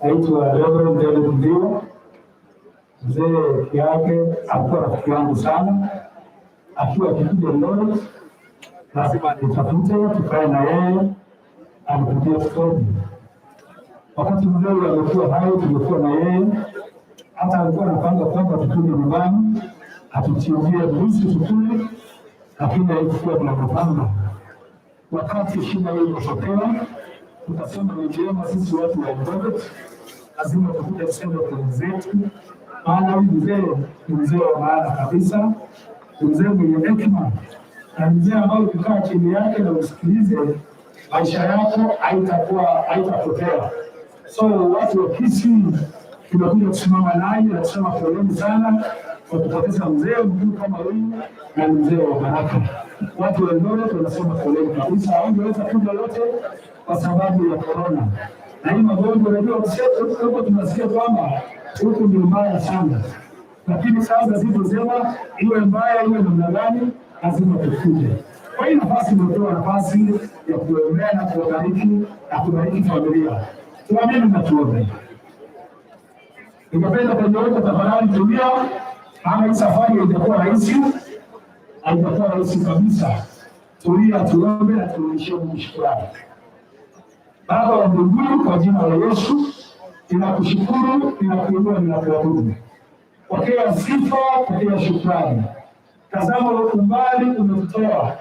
[SPEAKER 8] Naitwa Reverend David Ndio. Mzee Kiage alikuwa rafiki yangu sana, akiwa akikuja Eldoret lazima nitafute tukae na yeye, anipitie stori. Wakati mzee amekuwa hai, tumekuwa na yeye, hata alikuwa anapanga kwamba tukuje nyumbani atuchinjie mbuzi tukule, lakini haikuwa tunavyopanga. Wakati shida hiyo ilipotokea, tukasema ni vyema sisi watu wa Eldoret lazima tukuje tuseme kwa wenzetu, maana huyu mzee ni mzee wa maana kabisa, ni mzee mwenye hekima na mzee ambaye ukikaa chini yake na usikilize, maisha yako haitakuwa haitapotea. So watu wa Kisii tumekuja kusimama naye na kusema poleni sana kwa kupoteza mzee mkuu kama huyu na ni mzee wa baraka. Watu wa Eldoret wanasema poleni kabisa, hawangeweza kuja wote kwa sababu ya korona na hii magonjwa. Unajua huko tunasikia kwamba huku ni mbaya sana, lakini sasa zilivyosema, iwe mbaya iwe namna gani, lazima tukuje. Kwa hii nafasi imepewa nafasi ya kuombea na kuwabariki na kubariki familia. Tuamini na tuombe. Ningependa kwenye wote tafadhali tumia, maana hii safari haijakuwa rahisi, haijakuwa rahisi kabisa. Tulia, tuombe na turudishie Mungu shukrani. Baba wa mbinguni, kwa jina la Yesu ninakushukuru, ninakuinua, ninakuabudu. Pokea sifa, pokea shukrani. Tazama umbali umetutoa,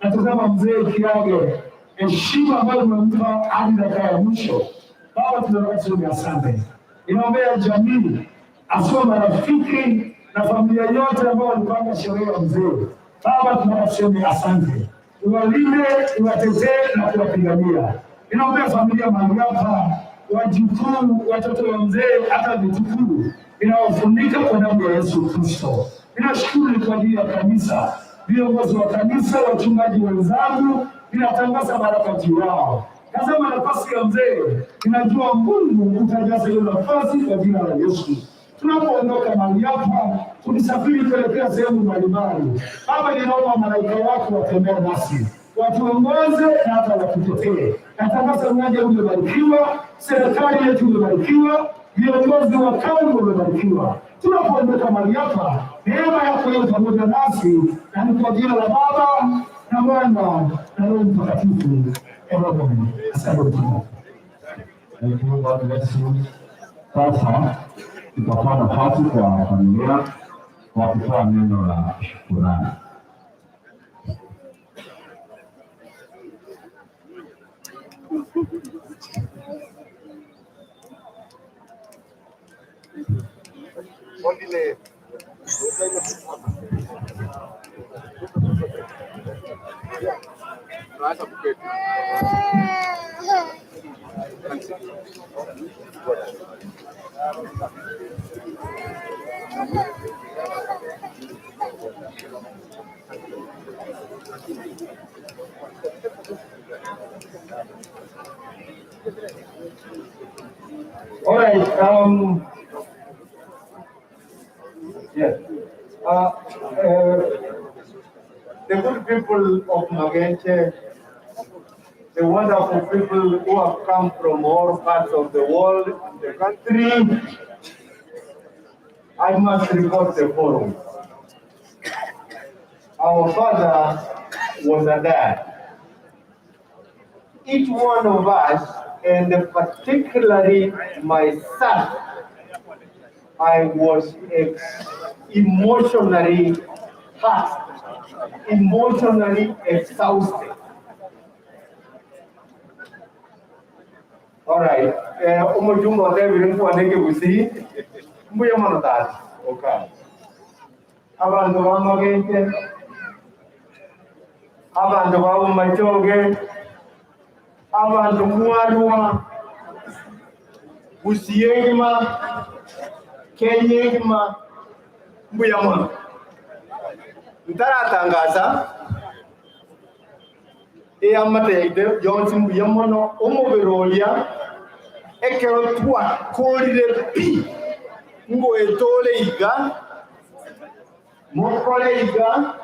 [SPEAKER 8] na tazama mzee Kiage, heshima ambayo umempa hadi dakika ya mwisho. Baba, tunaomba tuseme asante. Inaombea jamii, asio marafiki na familia yote ambao walipanga sherehe ya mzee. Baba, tunaomba tuseme asante, uwalinde, uwatetee na kuwapigania. Inaombea familia mahali hapa, wajukuu, watoto wa mzee, hata vitukuu, inawafunika kwa damu ya Yesu Kristo. Ninashukuru kwa ajili ya kanisa, viongozi wa kanisa, wachungaji wenzangu, ninatangaza baraka juu yao. Tazama nafasi ya mzee, ninajua Mungu utajaza hiyo nafasi kwa jina la Yesu. Tunapoondoka mahali hapa, tulisafiri kuelekea sehemu mbalimbali. Baba, ninaomba malaika wako watembee nasi, watuongoze na hata watutetee. Natangaza uwanja umebarikiwa, serikali yetu imebarikiwa, viongozi wa kaunti wamebarikiwa. Tunapoondoka mahali hapa, neema yako iwe pamoja nasi, na ni kwa jina la Baba na Mwana na Roho Mtakatifu. Amen. Asante.
[SPEAKER 4] Thank you, God bless you. Sasa tutatoa nafasi kwa familia kwa kutoa neno la shukurani.
[SPEAKER 12] All right. Yes. The good people of Magenche, the wonderful people who have come from all parts of the world and the country, I must report the following. Our father was a dad. Each one of us, and particularly myself, I was emotionally hurt, emotionally exhausted. All right. Umujumbe wa David mkuwa nenge gusi mbuye mono tati. Okay. Abantu bamagenche, abantu babumachoge, abantu mwarua, busiyengima, kenyengima, mbuya mono. Ntaratangaza eyamata yaite yonsi mbuya mono omubiroria ekero twakorire pi ngo etore iga mukore iga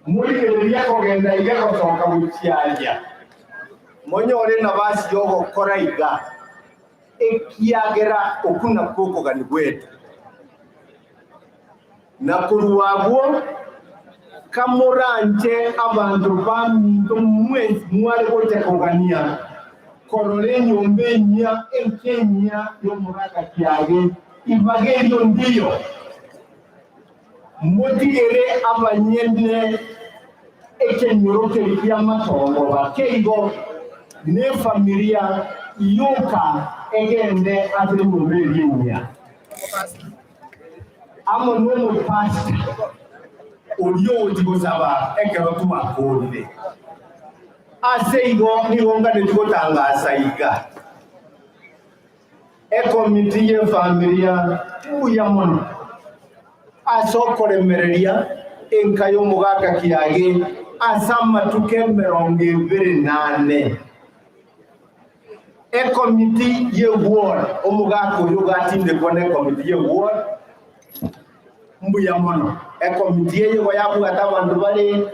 [SPEAKER 12] murigereria kogenda iga gocoka guciaria monyore nabasi yogokora iga ekiagera okuna kukogani gwetu na kuruwagwo kamuranje abantu baminto mwezi mwari gocha kogania korore nyumba enya enkenya yomuraka kiage ibagerio ndiyo mutigere abanyene ekenyoro kia matongo bakeigo ne familia yoka egende ase nyumba enya amo nomo pastor olio otigosaba ekero tumakorire ase igo nigo ngane tigotangasa iga ekomiti ye familia mbuya mono ase okoremereria enka y'omogaka kiage ase amatuko emirongo ebere nane ekomiti ye ward omogaka oyo gatindekwa na ekomiti ye ward mbuya mono ekomiti eyego yabwata abandu bari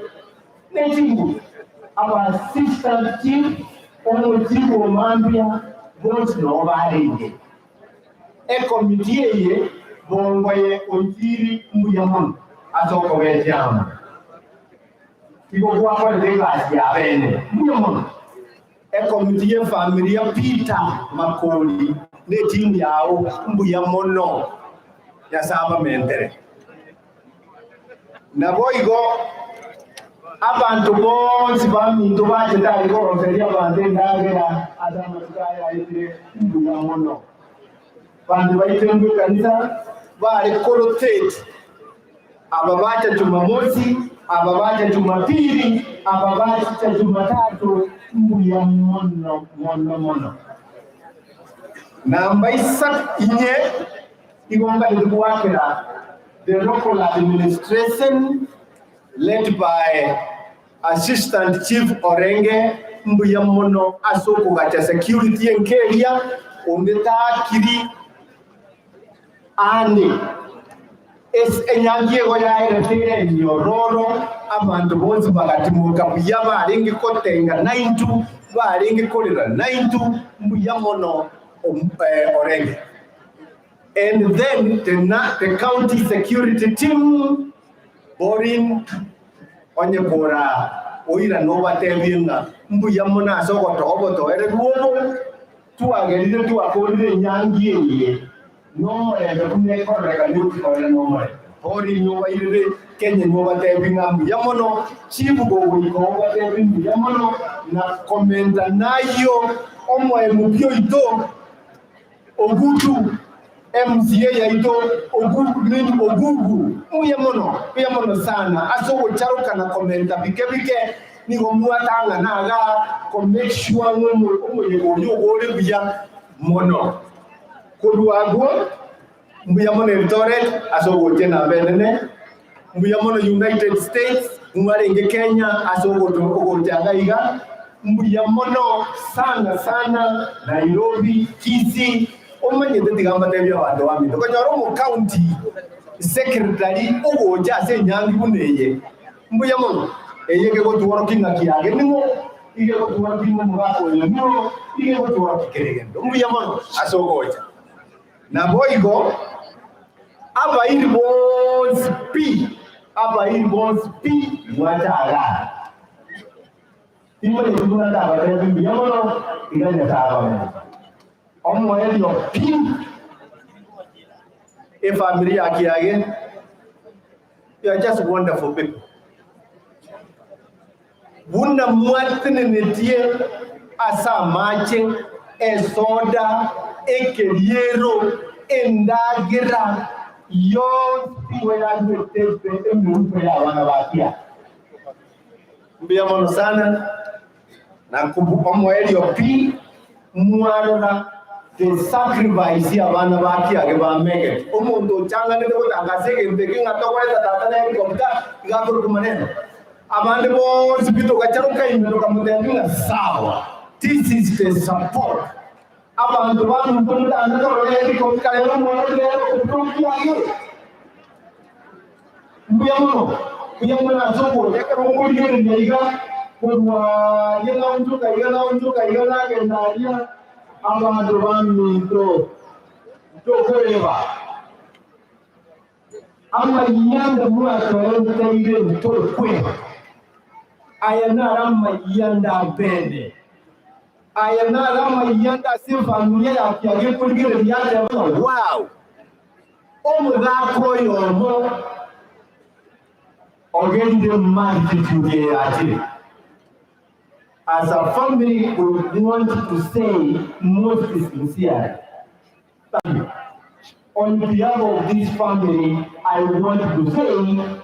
[SPEAKER 12] nechingu aba assistant chief omuchifu omambia bonsi noo barenge ekomiti eye bongoye onjiri mbuya mono ase okobechiama igo gwakorete egasi ya bene mbuya mono ekomiti ye familia Peter Makoli ne timu yao mbuya mono yasaba mentere naboigo abantu bonsi baminto bachetari koroseria abandu endagera ase amatuko aya aitire mbuya mono bandu baitire mbu ekanisa bare korotate aba bacha Jumamosi aba bacha Jumapili aba bacha Jumatatu mbuya mono mono mono namba isatu inye igonga likuwakira the local administration led by Assistant Chief Orenge mbuya mono asokugacha security enkeria ondetakiri ane enyangi ego yaeretere nyororo abandu bonsi bagatimoka buya barenge kotenga 92 barenge korera 92 mbuya mono Orenge.
[SPEAKER 18] And then the county security team, Borin, Onyekora, Oira Nova Tevinga, Mbuyamona Sogoto, Oboto, Ereguobo, tuagerire tuakorire nyangi eye no ebe kumne korega nyuki kore no more tori nyoba irire Kenya nyoba tebi mbuya mono chief go wiko ba tebi mbuya mono na komenda nayo omoe mupyo ito ogutu MCA ya ito ogugu nini ogugu mbuya mono sana aso gocharuka na komenda bike bike nigo mwatanga naga ko make sure ngo oyo gore buya mono kurwago mbuya mono Eldoret aso goche na benene mbuya mono United States mwarenge Kenya aso goche agaiga mbuya mono sana sana Nairobi Kisii omanyete tigamba tebya bandu bamito konyora mu county secretary ogocha ase nyangi buneye mbuya mono eye ke gotuwaro kinga kiage ningo ige gotuwaro kinga mugako ningo ige gotuwaro kikeregendo mbuya mono asogocha na boigo abairi bonsi pi mwataga imwe yunguna da ba mbuya mono iganya taba omo elio pi e familia kiage. You are just wonderful people. Buna mwatene netie asa mache esoda ekeliero endagira yonsi weyagwetepe emiupe ya wana bakia mbuya mono sana na omo elio pi mwarora the sacrifice ya wana bakia ke bamege omuntu ochanganete gotangase egento eke ng'a tokoreta tata na helicopter igakoroka maneno abande bonsi bitogacharuka imero kamutenga sawa. This is the support. Abantu bantu mutanda korore helicopter lero mono lero kutukiage mbuya mono asoko yakarongoriyo ndaiga kurwa yela unjuka yela nagendaria abantu baminto tokoreba amayanda mwakarenteire ntokwe aya naramayanda bene aya naramayanda si familia yakiage kuligire byate. Wow, omuthako yomo ogende multitude yati. As a family, we want to say most sincerely, thank you. On behalf of this family, I want to say,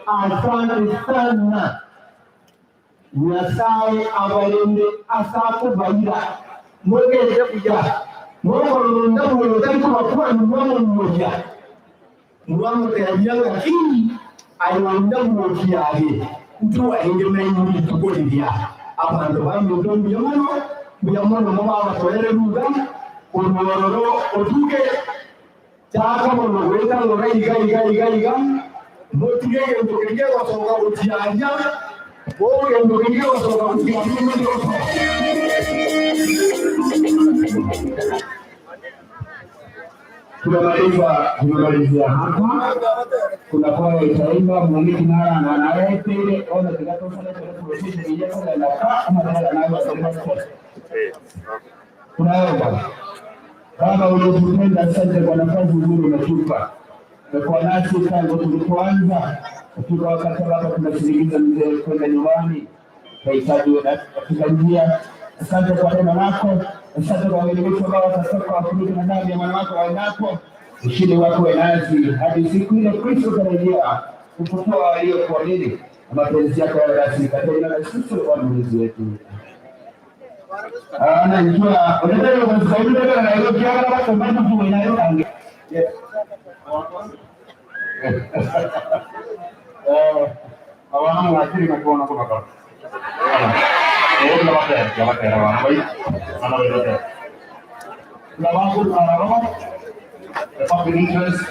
[SPEAKER 18] asante sana. Nyasaye abalinde asakubayira mwegende kuja mwokolonda mwotakubakwanu mwamumoja mwamuteyabyanga kini ayonda mwokyage ntuwaenge menyi tukolibya abantu bamuto mbuyamono mubabatolere ruga orwororo otuke kyakamono gwetangora iga iga iga iga motige gento kenge gosoka gotianya gento kenge gosoka gotianya.
[SPEAKER 13] Tunamaliza, tumemalizia hapa. Kuna kwaya itaimba mwaniki nara na naete ona tigato sana kwa kuruhusu na ka ama na nayo tunaomba. Baba uliotupenda, asante kwa nafasi nzuri umetupa. Umekuwa nasi tangu tulipoanza kufika wakati ambapo tunasindikiza mzee kwenda nyumbani. Tunahitaji katika njia. Asante kwa neno lako. Asante kwa wageni wetu ambao watatoka wafunike na damu ya mwana wako waendapo. Ushindi wako uwe nasi hadi siku ile Kristo atarejea kufufua waliokuamini na mapenzi yako yawe nasi katika jina la Yesu Kristo Bwana Mwokozi wetu. Ana njua unataka kusaidia na hiyo kiara kwa sababu tu inayo ange.
[SPEAKER 4] Awana mwakiri na kuona kwa kwa. Ona la wana bai. Ana bai. La bangu la roba. The public interest.